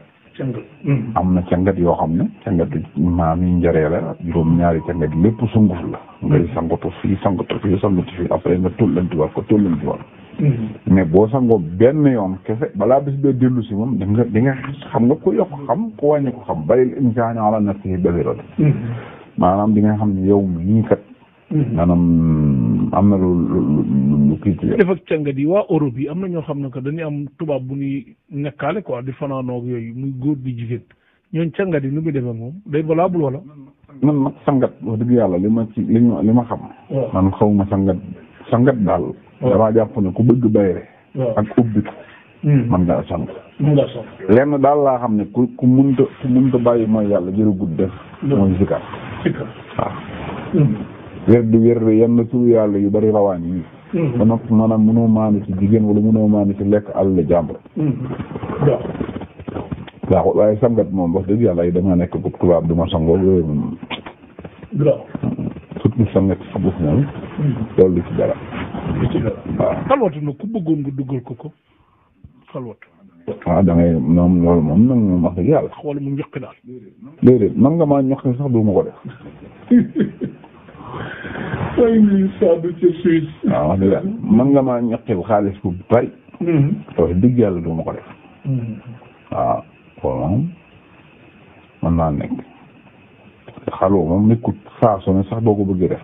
am na cangat yoo xam ne cangat maam yi njaree la juróom-ñaari cangat lépp sunguf la ngay sangatu fii après nga tóllantiwaat ko mais boo sangoo benn yoon kese balaa bis bee dellu si moom di nga xam nga ku yokk xam ku wàññi ko xam balil insaani ala nafsihi basiira maanaam di nga xam ne yow ñii kat maanaam am na lu kii ci def ak cangat yi waa Europe yi am na ñoo xam ne que dañuy am tubaab bu ñuy nekkaale quoi di fanaanoog yooyu muy góor di jigéen ñooñ cangat yi nu muy demee moom day valable wala man nag sangat wax dëgg yàlla li ma xam man xaw ma sangat daal damaa jàpp ne ku bëgg bayre ak ubbitu man ngaa sang lenn daal laa xam ne ku munta bàyyi mooy yàlla jërëgut def mooy zikar waaw wér yenn turu yàlla yu bari rawaan yi ba noppi maanaam mënoo maanu ci jigéen wala mënoo maanu ci lekk àll jàmbur waaw waaye sangat moom wax dëgg yàlla yi dama nekk bu tubaab du ma sangoo yooyu moom surtout sangat sabuf moom loolu ci dara waaw xalwatu nag ku bëggoon nga duggal ko xalwatu waaw da ngay moom loolu moom nag moom wax dëgg yàlla xool mu ñoqi daal déedéet man nga maa ñoqi sax du ma ko def waaw wax dëgg yàlla man nga maa ñoqil xaalis bu bari wax dëgg yàlla du ma ko def waaw loolu moom mën naa nekk xalwa moom nekkut saa su ne sax boo ko bëggee def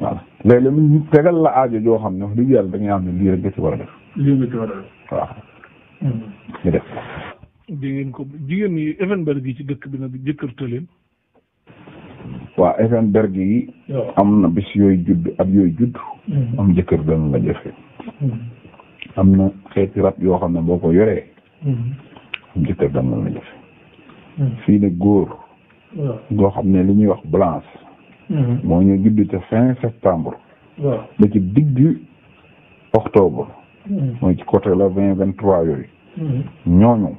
waaw léeg-léeg ñu tegal la aajo joo xam ne wax dëgg yàlla da ngay am ne lii rek nga ci war a def waaw ñu def di ngeen ko jigéen ñi Effenberg yi ci dëkk bi nag jëkkër tëleen waaw Effenberg yi am na bis yooyu judd ak yooyu judd am jëkkër dana la jëfe am na xeeti rab yoo xam ne boo ko yoree am jëkkër dana la jëfe fii ne góor goo xam ne li ñuy wax blanche moo ñu judd ca fin septembre ba ci digg octobre mooy ci côté la 20-23 yooyu ñooñu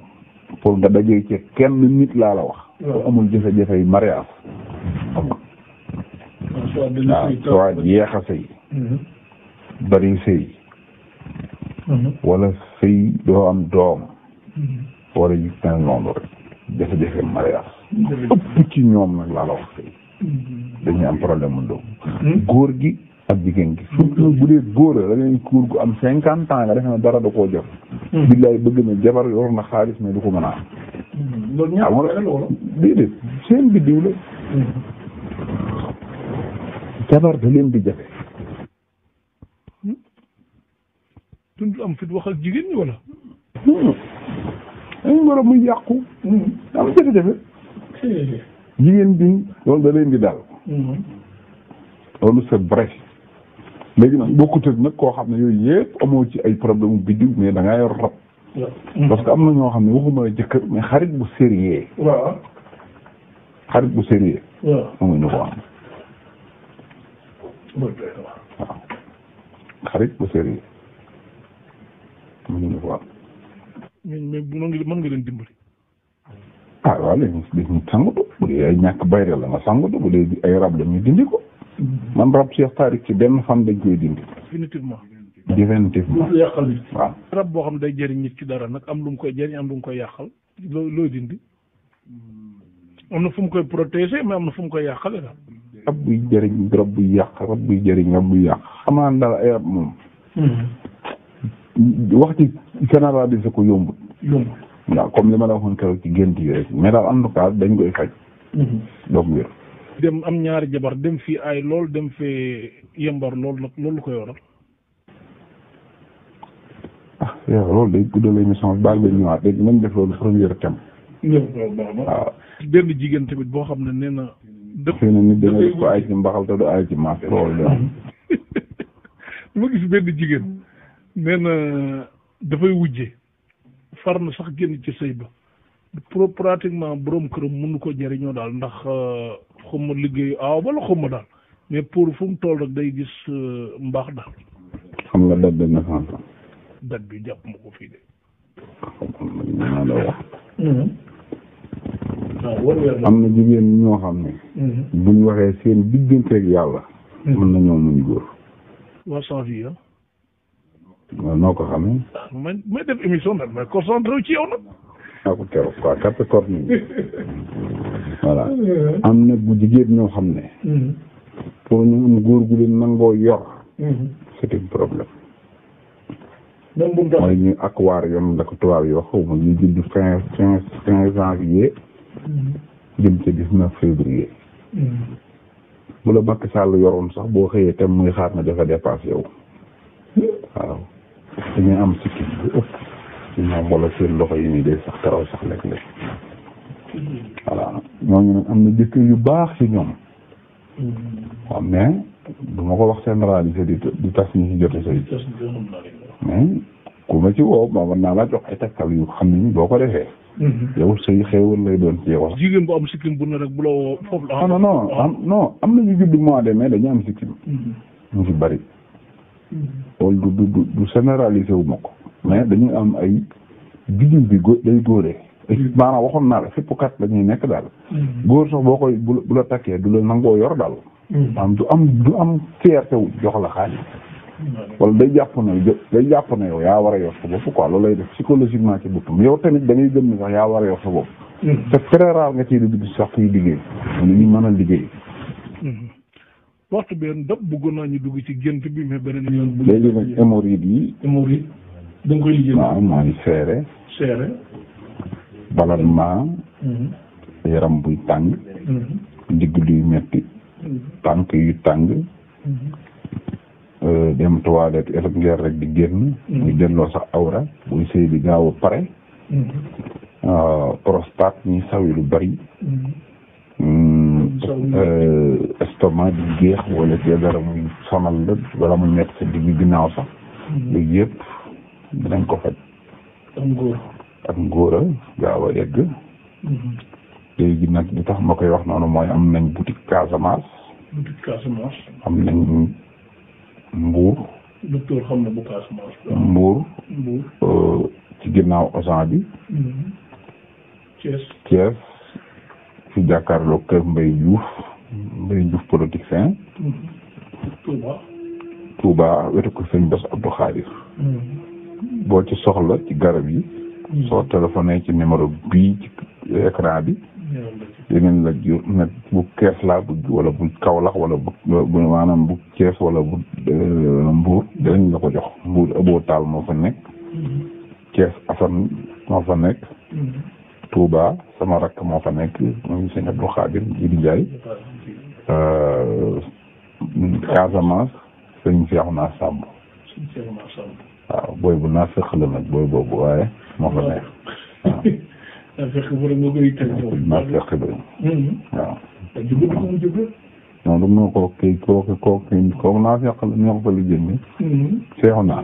pour nga dajee ci kenn nit laa la wax bu amul jafe-jafe yi mariage amul waaw soit yeex a sëy bari sëy wala sëy doo am doom wala yu mel noonu rek jafe-jafe mariage ëpp ci ñoom nag laa la wax sëy dañuy am problème mu doom góor gi ak jigéen gi surtout bu dee góor la da ngay góor gu am 50 ans nga defe ne dara da koo jot billaay bëgg na jabar yor na xaalis mais du ko mën a am loolu ñaar déedéet seen biddiw la jabar da leen di jafe dund am fit wax ak jigéen ñi wala dañ war a muy yàqu am jafe-jafe jigéen bi loolu da leen di daal loolu c'est vrai léegi nag bokkut ak nag koo xam ne yooyu yëpp amoo ci ay problème biddiw mais da ngaa yor rab parce que am na ñoo xam ne waxuma la jëkkër mais xarit bu sérieux xarit bu sérieux moom ñu ko am waaw xarit bu sérieux moom ñu ko am mais mën nga leen dimbali ah waaw léegi dañuy sangatu bu dee ay ñàkk bayre la nga sangatu bu dee ay rab la ñu dindi ko man rab Cheikh Tariq ci benn fan dañ koy dindi. définitivement waaw. rab boo xam ne day jëriñ nit ci dara nag am lu mu koy jëriñ am lu mu koy yàqal looy dindi am na fu mu koy protéger mais am na fu mu koy yàqale daal. rab buy jëriñ rab buy yàq rab buy jëriñ rab buy yàq xam naa daal ay rab moom. wax ci généraliser ko yombut. waaw comme li ma la waxoon keroog ci gént yi rek mais daal en tout cas dañ koy faj. doom wér. dem am ñaari jabar dem fii ay lool dem fee yembar lool nag loolu koy waral. ah yow loolu day guddal émission bi baal ba ñëwaat léegi nañ def loolu premier thème. waaw. benn jigéen tamit boo xam ne nee na. xëy na nit dana def ko ay ci mbaxal te du ay ci maas loolu la. ma gis benn jigéen nee na dafay wujje far na sax génn ci sëy ba pratiquement borom këram mënu ko jëriñoo daal ndax xawma liggéeyu aaw bala xawma daal mais pour fu mu toll rek day gis mbaax daal. xam nga date de naissance am. date bi jàpp ma ko fii de. am na jigéen ñoo xam ne. buñ waxee seen digganteeg yàlla. mën na ñoo muñ góor. waa sans vie ah. waaw noo ko xamee. may def émission nag mais concentré ci yow nag. naa ko keroog quoi Capricorne ni voilà am na bu jigéen ñoo xam ne. pour ñu am góor gu leen nangoo yor. c'est un problème. mooy ñu aquarium la ko tubaab yoo xaw ma ñu judd fin janvier. jëm ci 19 février. bu la Macky Sall yoroon sax boo xëyee tam muy xaar na dafa dépassé yow. waaw dañuy am sikki bu ëpp ci ñoom wala seen loxo yi nii day sax karaw sax léeg-léeg. voilà ñooñu nag am na jëkkër yu baax ci ñoom. waaw mais du ma ko wax généraliser di tas ñu ci jote say. mais ku ma ci woo ma mën naa la jox ay takkal yu xam ne boo ko defee. yow say xéewal lay doon ci yow. jigéen bu am sikkim bu ne rek bu la woo foofu la. non am na ñu judd mois de mai dañu am sikkim. ñu ci bari. loolu du généraliser wu ma ko. mais dañuy am ay biddiw bi day góoree. maanaam waxoon naa la fépp kat la ñuy nekk daal. góor sax boo koy bu la takkee du la nangoo yor daal. maanaam du am fierté wu jox la xaalis. wala day jàpp ne yow yaa war a yor sa bopp quoi loolu lay def psychologiquement ci boppam yow tamit da ngay gëm ni sax yaa war a yor sa bopp. c'est très rare nga ciy dugg sax kuy liggéey. ñu mën a liggéey. waxtu benn dab bëggoon naa ñu dugg ci gént bi mais beneen yoon. léegi nag hémorroïde yi. hémorroïde da nga koy liggéey. waaw mooy seere. ballonnement. yaram buy tàng. ndigg luy metti. tànk yu tàng. dem toilette ëllëg ngeer rek di génn. muy delloo sax awra. buy sëy bi gaaw a pare. prostate ñi sawi lu bari. estomac di géex wala ci dara muy sonal la wala mu nekk sa digg ginnaaw sax. léegi yëpp dinañ ko faj. ak ngóora gaaw a egg. léegi nag li tax ma koy wax noonu mooy am nañ boutique Casamance. am nañ Mbour. docteur xam na bu Casamance. Mbour. ci ginnaaw Osan bi. Thiès. fi jàkkaarloo kër Mbaye Diouf politicien. Touba wetu ko sëñ Bass Abdou Khadir. boo ci soxla ci garab yi. soo téléphoné ci numéro bii ci écran bi. dinañ la jur ne bu Kees laa bëgg wala bu Kaolack wala bu maanaam bu Kees wala bu Mbour dinañ la ko jox Mbour Abo Taal moo fa nekk. Kees Assane moo fa nekk. Touba sama rakk moo fa nekk muy sëñ Abdou Khadir Jidi Ndiaye. Casamance sëñ Cheikhouna Samb. waaw booy bu naa fekk la nag booy boobu waaye moo fa nekk waaw. naa fekk ba waaw. non du ma ko kooku naa fekk la ñoo ko fa li jëndi. Cheikhouna.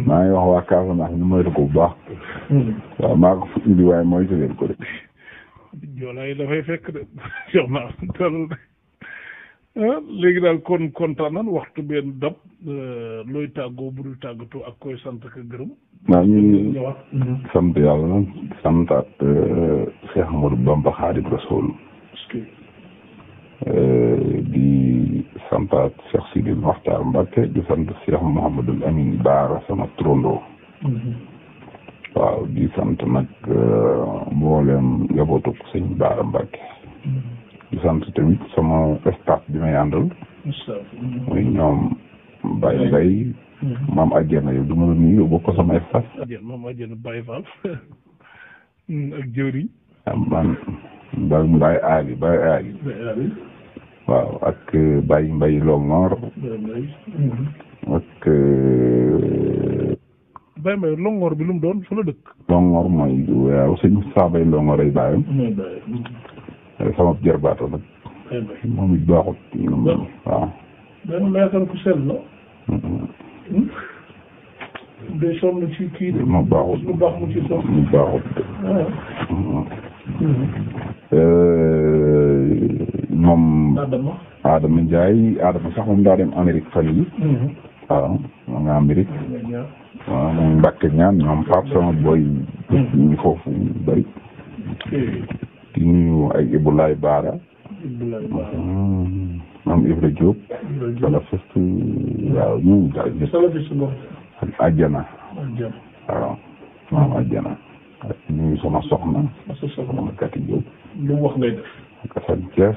maa ngi wax waa Casamance ñu moytu ko bu baax. waaw maa ko fi indi waaye mooy si leen ko de. joolaay dafay fekk de Cheikhouna léegi daal kon kontaan nan waxtu benn dab looy tàggoo bu dul tàggatoo ak koy sant ak gërëm. waaw ñu sant yàlla santaat Cheikh Ahmadou Bamba Xaadimu Rasuul di santaat Cheikh Sidil Mokhtar Mbacké di sant Cheikh Mouhamadul Amin Baara sama turandoo waaw di sant nag mboolem njabootu sëñ Baara Mbacké di sant tamit sama staff bi may àndal muy ñoom Baye Mbaye maam Adjana yow du ma la nuyu yow bokk ko sama staff maam Adjana Baye Fall ak jëwriñ man Baye Ali waaw ak Baye Mbaye Longor ak Baye Mbaye Longor bi lu mu doon fa la dëkk Longor mooy waaw sëñ Saabay Longor ay bàyyam sama jarbaato nag moom it baaxut waaw benn meetal ku sell la day sonn ci kii de mu baaxut lu baax mu ci sonn mu baaxut moom Adama Ndiaye Adama sax moom daa dem Amérique fan yi waaw ma nga Amérique waaw moom Mbacke ñaan ñoom Pape sama boy ñu foofu bari di nuyu ay Ibulaay Baara moom Ibra Diop salafist waaw ñu daal ak Adjana waaw moom Adjana ak nuyu sama soxna sama Kati Diop lu wax ngay def ak Assane Thiès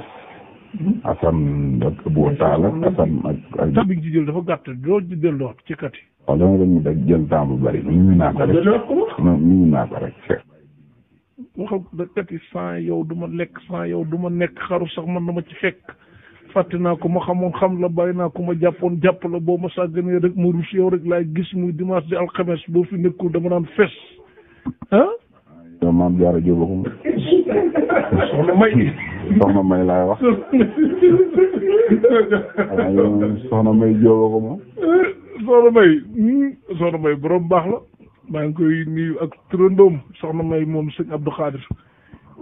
Assane ak Abou Tall ak Assane ak temps bi nga ci jël dafa gàtt doo ci dellu wax ci Kati waaw dama doon da jël temps bu bari ñu naa ko rek waxal da Kati sans yow du ma lekk sans yow du ma nekk xaru sax man na ma ci fekk fàtte naa ko ma xamoon xam la bàyyi naa ko ma jàppoon jàpp la boo ma sàgganee rek ma rus yow rek laay gis muy dimanche di alxames boo fi nekkul dama naan fes ah yow maam Diarra Diop ko soxna May laay wax soxna May Diop ko moom soxna May borom baax la maa ngi koy nuyu ak turandoom soxna May moom sëñ Abdou Khadir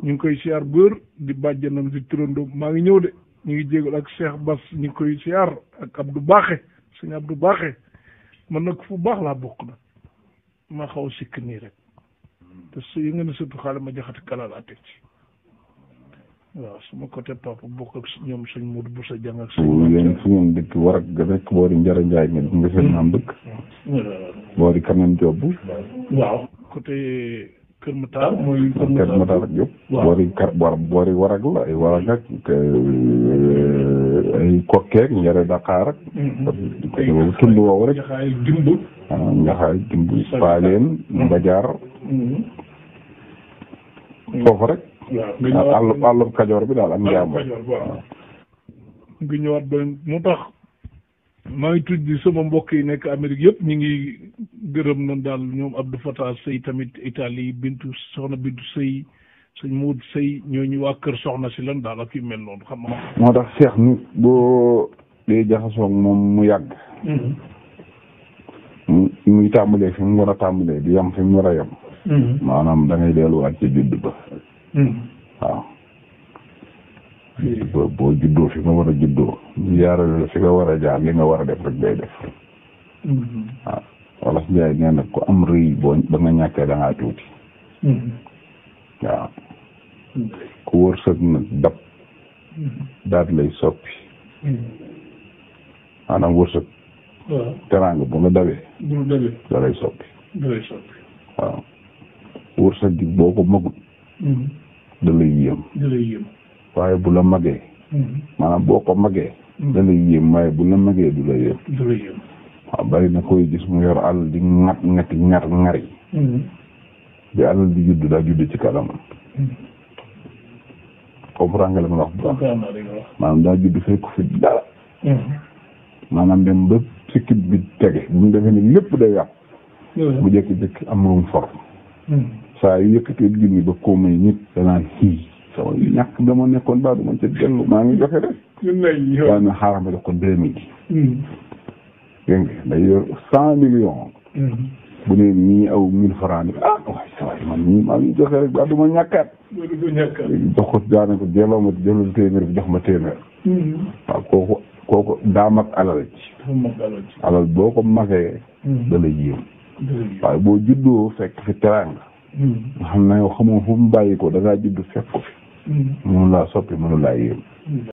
ñu ngi koy siyaar bër di bàjjanam si turandoom maa ngi ñëw de ñu ngi jégal ak Cheikh Bass ñu ngi koy siyaar ak Abdou Baaxe sëñ Abdou Baaxe man nag fu baax laa bokk na ma xaw sikk nii rek te su yi nga ne surtout xaale ma jaxati kala laa teg ci waaw sama côté papa bokk ak ñoom sëñ Modou Boussa Dieng ak yéen fu ngeen dëkk war ak rek boori Njara Njaay nga seen maam dëkk boori Kaneen Diop waaw côté Kër Matar mooy Kër Matar ak Diop boori warag la ay warag ak ay kokkeek Njare Dakar ak côté boobu tund woowu rek Njaxaay Dimb Paaleen Mbajaar foofu rek àllub Kajoor bi daal am njàmbur ngi ñëwaat ba mu tax maa ngi tudd sama mbokk yi nekk Amérique yëpp ñu ngi gërëm na daal ñoom Abdou Fatah Sey tamit Italie soxna Bintu Sey sëñ Mood Sey ñooñu waa kër soxna si lan daal ak yu mel noonu xam nga moo tax Cheikh nit boo dee jaxasoog moom mu yàgg muy tàmbalee fi mu war a tàmbalee di yem fi mu war a yem maanaam da ngay delluwaat ci judd ba waaw boo juddoo fi nga war a juddoo ñu jaarale la fi nga war a jaar li nga war a def rek day def waaw wala si Njaay nee nag ku am rëy boo ba nga ñàkkee da ngaa tuuti waaw ku wërsëg nag dab daal lay soppi maanaam wërsëg teraanga bu la dawee da lay soppi waaw wërsëg gi boo ko magut da lay yéem waaye bu la magee maanaam boo ko magee da lay yéem waaye bu la magee du la yéem waaw bari na koy gis mu yor alal di ngati ngari bi alal di judd daa judd ci kanam comprendre nga la ma wax bu baax maanaam daa judd fekk fi dara maanaam dem ba sikki bi tege bu mu defee ni lépp day yàqu mu jékki-jékki am lu mu for saa yu yëkkatee junni ba koo may nit danaan xii sama ñàkk dama nekkoon baa duma ca dellu maa ngi joxe rek daa na xaaral ma jox ko 2000 dégg nga day yor 100 millions bu ne nii aw 1000 francs ni waay sa waay man nii maa ngi joxe rek baa duma ñàkkaat jox ko daane ko delloo ma jëlal téeméer bi jox ma téeméer waaw kooku daa mag alal ci alal boo ko magee da la yéem waaye boo juddoo fekk fi teraanga nga xam ne yow xamoo fu mu bàyyi ko da ngaa judd fekk ko fi mënu laa soppi mënu laa yéem